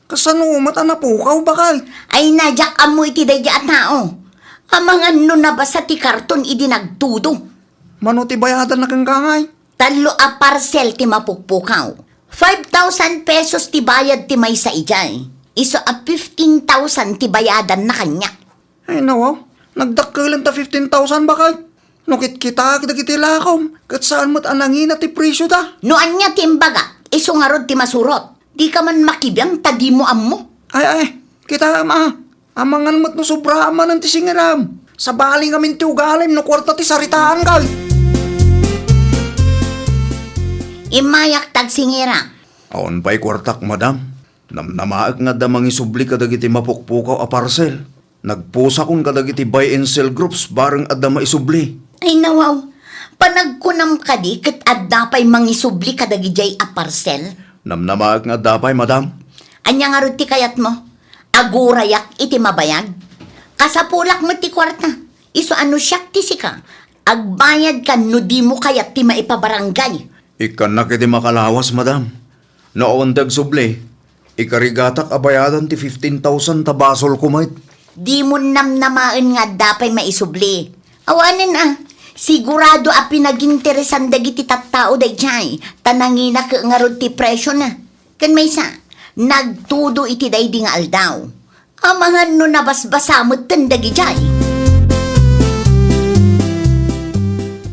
Kasano met a napukaw, bakay? Ay, na, diak ammo iti daydiay a tao. Amangan no nabasa ti karton idi nagtudo. Mano ti bayadanna kenka ngay? Tallo a parcel ti mapukpukaw. Five thousand pesos ti bayad ti maysa idiay. Isu a fifteen thousand ti bayadanna kaniak. Ay, nawaw. Nagdakkelen ta fifteen thousand, bakay. No kitkitaak dagiti lakom, ket saan met a nangina ti presioda. No ania ti imbagak, isu ngarud ti masurot. Dika man makibiang ta dimo ammo. Ay, ay, kitaem, a. Amangan met no sobraan manen ti singiram. Sabali ngamin ti ugalim no kuarta ti saritaanka. Immayak ta agsingirak. Awan pay kuartak, madam. Namnamaek nga adda mangisubli kadagiti mapukpukaw a parcel. Nagpusakon kadagiti buy and sell groups bareng adda maisubli. Ay, nawaw. Panagkunam kadi ket adda pay mangisubli kadagidiay a parcel? Namnamaek nga adda pay, madam. Ania ngarud ti kayatmo? Agurayak iti mabayag? Kasapulak met ti kuarta. Isu a no siak ti sika, agbayadkan no dimo kayat ti maipabarangay. Ikkannak iti makalawas, madam. No awan ti agsubli, ikarigatak a bayadan ti fifteen thousand ta basolko met. Dimo namnamaen nga adda pay maisubli. Awanen a, sigurado a pinaginteresan dagiti tattao daydiay, ta nangina ket ngarud ti presiona. Ken maysa, nagtudo iti daydi nga aldaw. Amangan no nabasbasa metten dagidiay.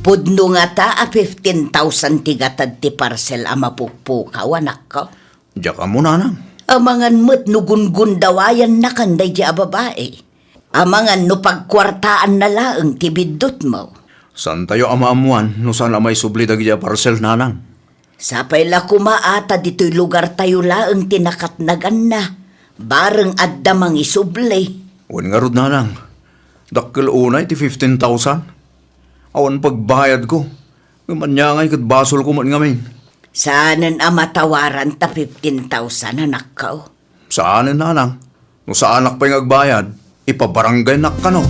Pudno ngata a fifteen thousand ti gatad ti parcel a mapukpukaw, anakko? Diak ammo, nanang. Amangan met no gungundawayannakan daydi a babai. Amangan no pagkuartaanna laeng ti biddutmo. Saantayo a maammoan no saan a maisubli dagidi a parcel, nanang. Sapay la koma a ta ditoy lugartayo laeng ti nakatnaganna, bareng adda mangisubli. Wen ngarud, nanang, dakkel unay ti fifteen thousand. Awan pagbayadko. Ngem ania ngay ket basolko met ngamin. Saanen a matawaran ta fifteen thousand, anakko? Saanen, nanang. No saanak pay nga agbayad, ipabarangaynak kano.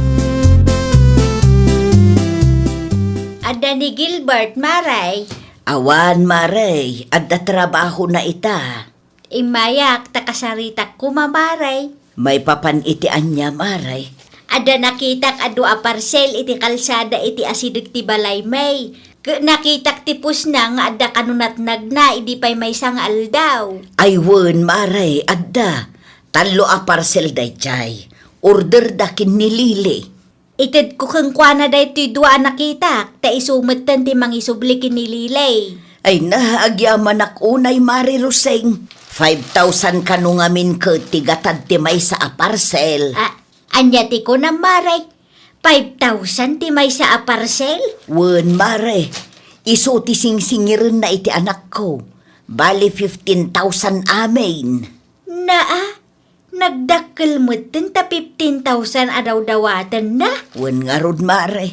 Adda ni Gilbert, Mare. Awan, Mare. Adda trabahona ita. Immayak, ta kasaritak koma, Mare. Maipapan iti ania, Mare? Adda nakitak a dua a parcel iti kalsada iti asideg ti balay, May. Ket nakitak ti pusna nga adda kano natnagna idi pay maysa nga aldaw. Ay wen, Mare, adda. Tallo a parcel daydiay. Orderda ken ni Lily. Itedko kenkuana daytoy dua a nakitak, ta isu metten ti mangisubli ken ni Lily. Ay na, agyamanak unay, Mare Rosing. Five thousand kano ngamin ket ti gatad ti maysa a parcel. Ah, ania ti kunam, Mare? Five thousand ti maysa a parcel? Wen, Mare. Isu ti singsingirenna iti anakko. Bali fifteen thousand amin. Naa, nagdakkel metten ta fifteen thousand a dawdawatenna? Wen ngarud, Mare.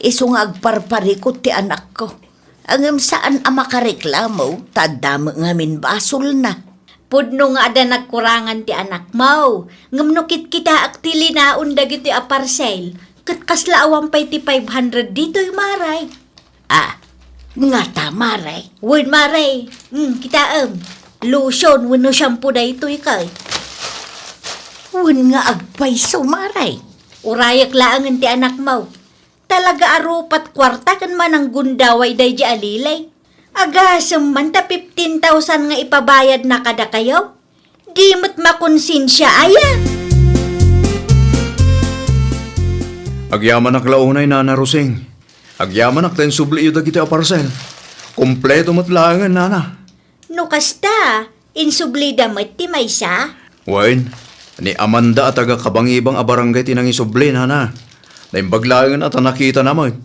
Isu nga agparparikut ti anakko. Ngem saan a makareklamo, ta adda met ngamin basolna. Pudno nga adda nagkurangan ti anakmo, ngem no kitkitaek ti linaon dagitoy a parcel, ket kasla awan pay ti five hundred ditoy, Mare. Ah, ngata, Mare? Wen, Mare. Hmm, kitaem. Lotion wenno shampoo daytoy kay. Wen nga agpayso, Mare. Urayek laengen ti anakmo. Talaga a rupat kuarta ken mananggundaway daydiay a Lily. Agasem man ta fifteen thousand nga ipabayadna kadakayo. Di met makonsensia, aya? Agyamanak la unay, Nana Rosing. Agyamanak ta insubliyo dagiti a parcel. Kompleto met laengen, Nana. No kasta, insublida met ti maysa? Wen, ni Amanda a taga Kabangibang a barangay ti nangisubli, Nana. Naimbag laengen a ta nakitana met.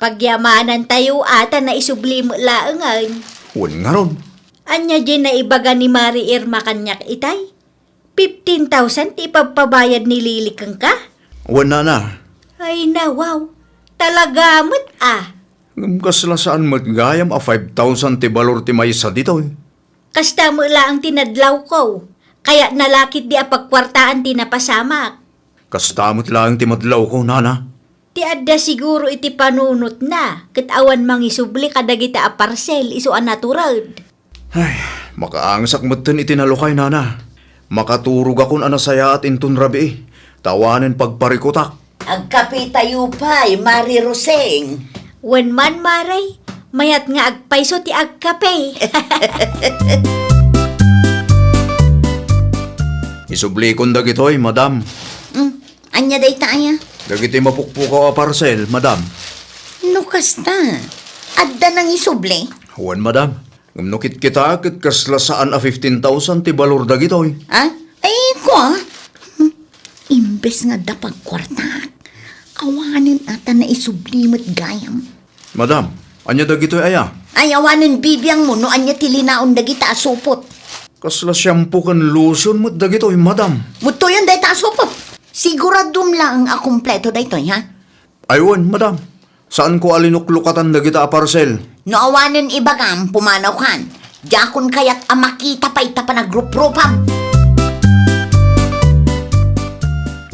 Pagyamanantayo a ta naisubli met laengen. Wen ngarud. Ania diay naibaga ni Mari Irma kaniak itay? Fifteen thousand ti ipabpabayad ni Lily kenka? Wen, Nana. Ay, nawaw. Talaga met a. Ngem kasla saan met gayam a five thousand ti balor ti maysa ditoy? Kasta met laeng ti nadlawko. Kayatna la ketdi a pagkuartaan ti napasamak. Kasta met laeng ti madlawko, Nana. Ti adda siguro iti panunotna, ket awan mangisubli kadagita a parcel isu a natured. Ay, makaangesak metten iti nalukay, Nana. Makaturogakon a nasayaat inton rabii, ta awanen pagparikutak. Agkapetayo pay, Mari Rosing. Wen man, Mare, mayat nga agpayso ti agkape. Isublikon dagitoy, Madam. Mm, ania dayta aya? Dagiti mapukpukaw a parcel, Madam. No kasta, adda nangisubli? Wen, Madam. Ngem no kitkitaek ket kasla saan a fifteen thousand ti balor dagitoy. Ah? Ay, kua? Hmm, imbes nga adda pagkuartaak, awanen a ta naisubli met gayam. Madam, ania dagitoy aya? Ay, awanen bibiangmo no ania ti linaon dagita a supot. Kasla shampoo ken lotion met dagitoy, Madam. Muttoyon dayta a supot. Siguradom laeng a kompleto daytoy, ha? Ay wen, Madam. Saanko a linuklukatan dagita a parcel. No awanen ibagam, pumanawkan. Diakon kayat a makita pay ta panagruprupam.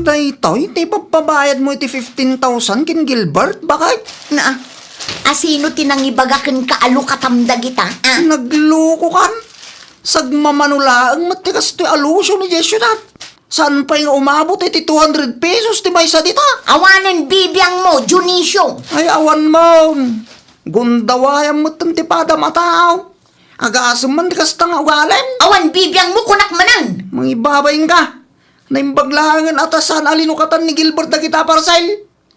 Daytoy ti ipappabayadmo iti fifteen thousand ken Gilbert, baket? Na, asino ti nangibaga kenka a lukatam dagita, a? Naglukokan? Sagmamano laeng met ti kastoy a lotion idiay siudad. Saan pay nga umabot iti two hundred pesos ti maysa dita? Awanen bibiangmo, Dionisio. Ay, awan man. Gundawayam metten ti padam a tao. Agasem man ti kasta nga ugalim. Awan bibiangmo, kunak manen. Mangibabain ka. Naimbag laengen a ta saan a linukatan ni Gilbert dagita a parcel.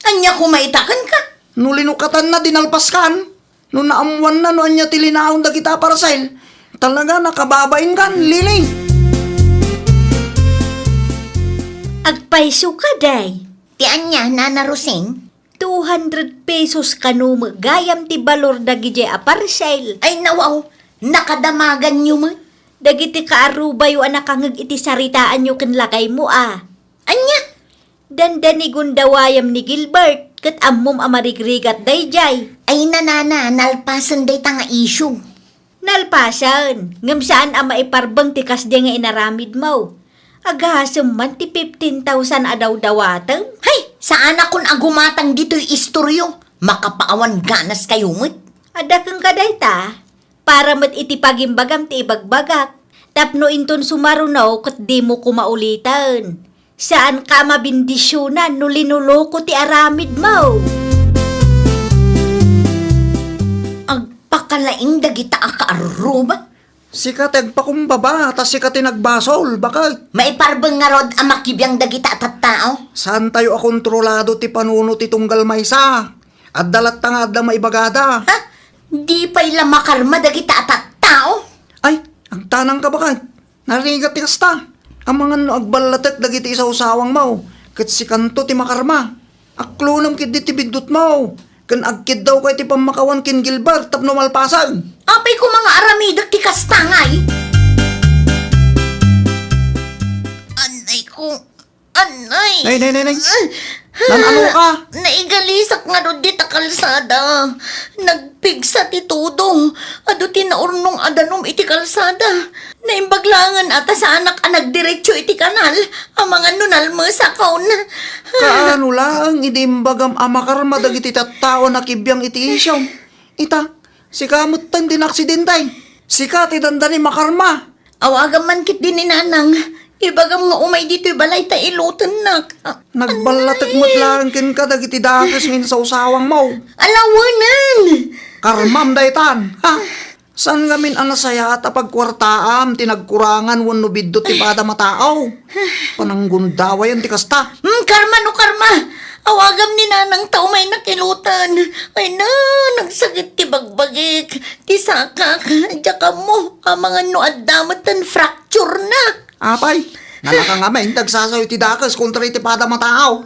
Ania koma ita kenka? No linukatanna, dinalpaskan. No naammoanna no ania ti linaon dagita a parcel, talaga nakababain kan, Lily. Agpayso ka, day. Ti ania, Nana Rosing? Two hundred pesos kano met gayam ti balor dagidiay a parcel. Ay, nawaw, nakadamaganyo met. Dagiti kaarubayo a nakangeg iti saritaanyo ken lakaymo a. Ania? Dandani gundawayam ni Gilbert, ket ammom a marigrigat daydiay. Ay, nanana, nalpasen dayta nga isyu. Nalpasen, ngem saan a maiparbeng ti kasdi nga inaramidmo. Agasem man ti fifteen thousand a dawdawatem. Hay, saanakon a gumatang ditoy istoryo. Makapaawan ganas kayo met. Adda kenka dayta? Para met iti pagimbagam ti ibagbagak, tapno inton sumaruno ket dimo koma uliten. Saanka a mabindisionan no linuko ti aramidmo. Kalaing dagita a kaarruba. Sika ti agpakumbaba, ta sika ti nagbasol, baket. Maiparbeng ngarud a makibiang dagita a tattao? Saantayo a kontrolado ti panuno ti tunggal maysa. Adda latta nga adda maibagada. Ha? Di pay la makarma dagita a tattao? Ay, agtanangka, baket. Narigat ti kasta. Amangan no agballatek dagiti isawsawangmo, ket sikanto ti makarma. Aklonam ketdi ti biddutmo, ken agkiddawka iti pammakawan ken Gilbert tapno malpasen. Apay koma nga aramidek ti kasta, ngay? Anay ko, anay. Nay, nay, nay, nay. Nan-ano ka? Naigalisak ngarud dita kalsada. Nagpigsa ti todo. Adu ti naurnong a danum iti kalsada. Naimbag laengen a ta saanak a nagdiretso iti kanal, amangan no nalmesakon. Kaano laeng idi imbagam a makarma dagiti tattao a nakibiang iti isyom? Ita, sika metten ti naaksidente. Sika ti dandani makarma. Awagam man ketdi ni Nanang. Ibagam nga umay ditoy balay ta ilutennak. Ah, nagballatek met laeng kenka dagiti dakes nga insawsawangmo. Ala, wen. Karmam daytan. Ha? Saan ngamin a nasayaat a pagkuartaam ti nagkurangan wenno biddut ti padam a tao? Pananggundawayan ti kasta. Hmm, karma no karma. Awagam ni Nanang ta umaynak iluten. Ay na, nagsakit ti bagbagik, ti sakak, diak ammo, amangan no adda metten fracture na. Apay, nalaka ngamin ti agsasayo ti dakes kontra iti padam a tao.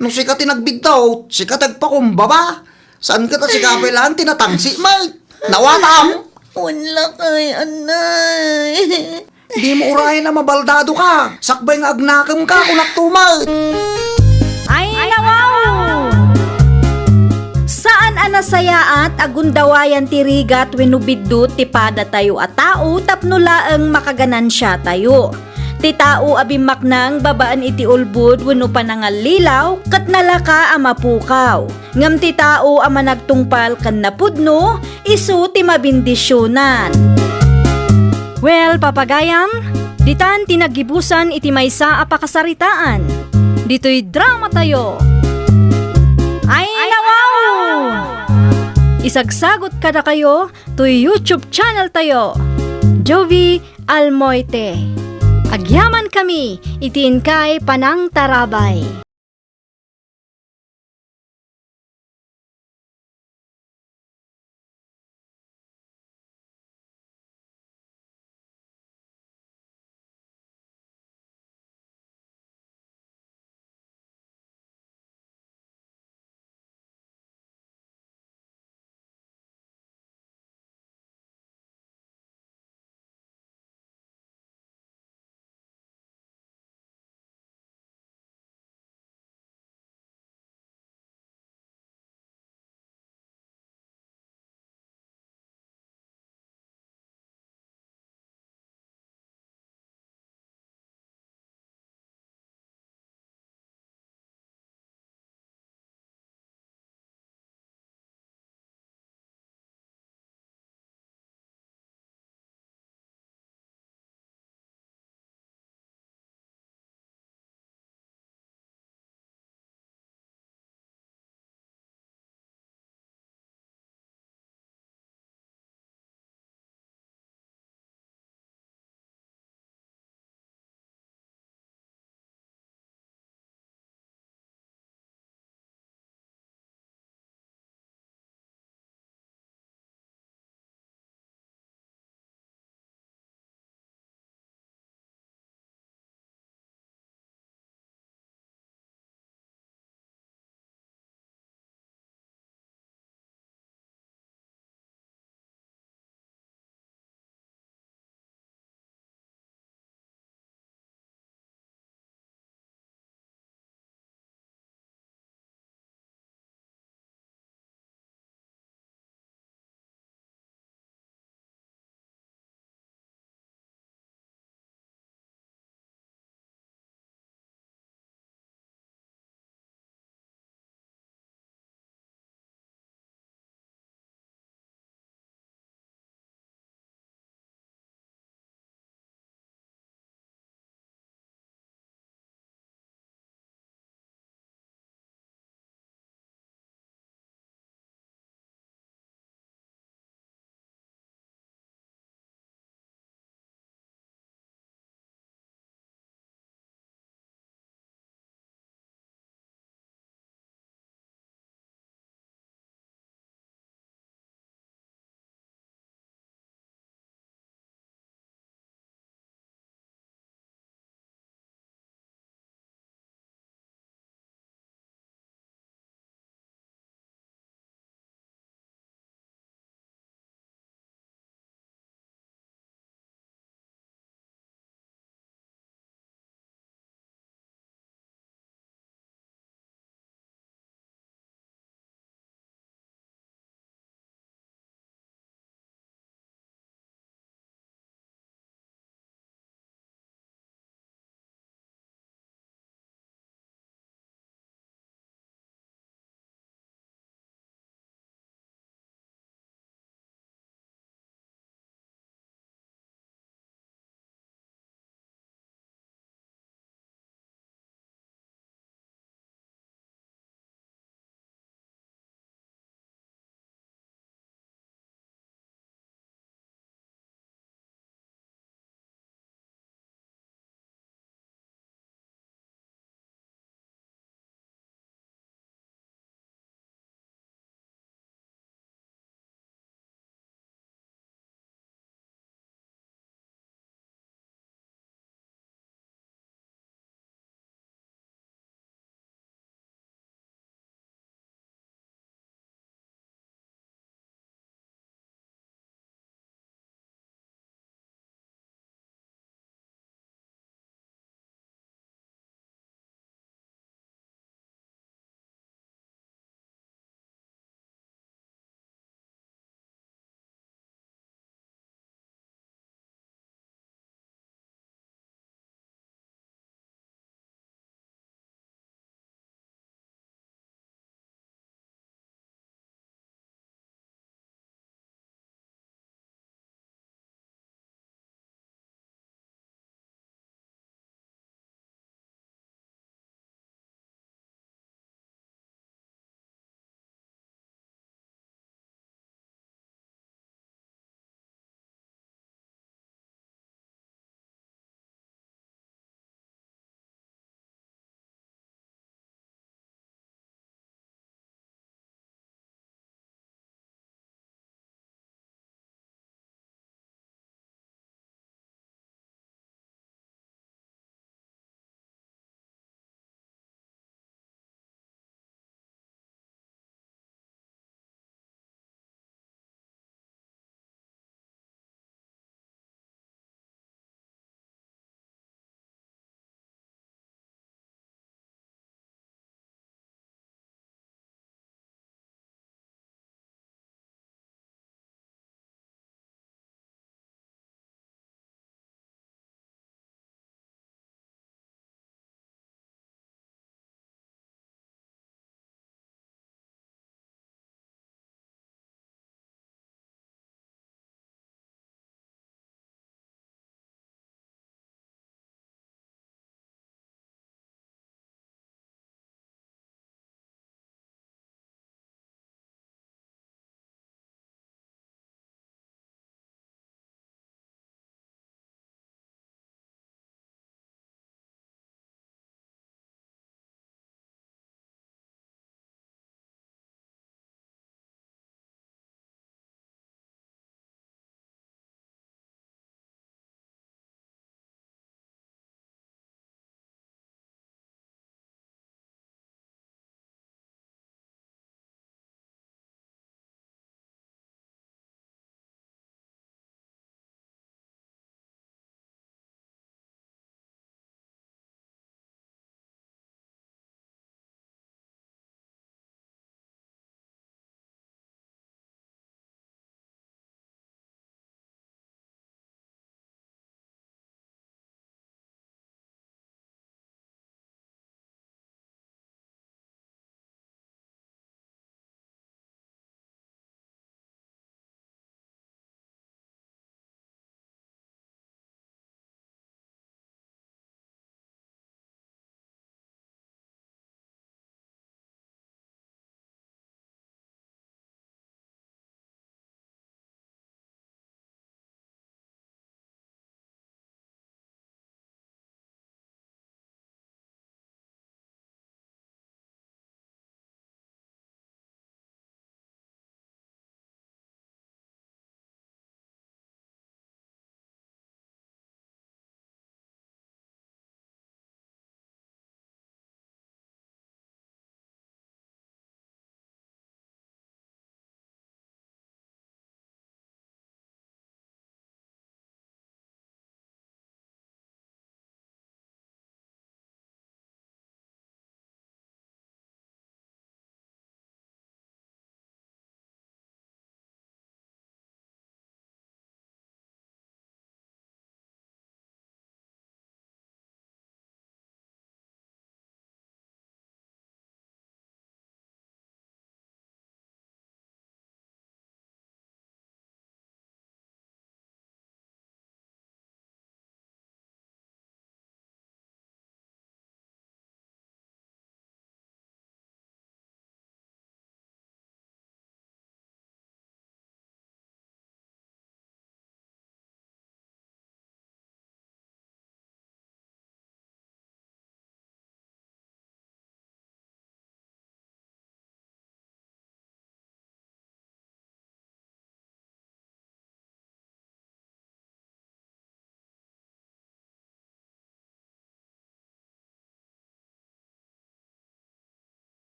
No sika ti nagbiddut, sika ti agpakumbaba. Saan ket a sika pay laeng ti natangsi met? Nawatam? Wen lakay, anay. Dimo urayen a mabaldadoka. Sakbay nga agnakemka, kunakto met. Ay, nawaw! Saan a nasayaat a gundawayan ti rigat wenno biddut ti padatayo a tao tapno laeng makaganansiatayo. Ti tao a bimmaknang babaen iti ulbod wenno panangallilaw ket nalaka a mapukaw. Ngem ti tao a managtungpal ken napudno, isu ti mabendisionan. Well, papagayam, ditan ti naggibusan iti maysa a pakasaritaan. Ditoy dramatayo. Ay, nawaw! Isagsagot kadakayo toy YouTube channel tayo, Jovie Almoite. Agyamankami iti inkay panangtarabay.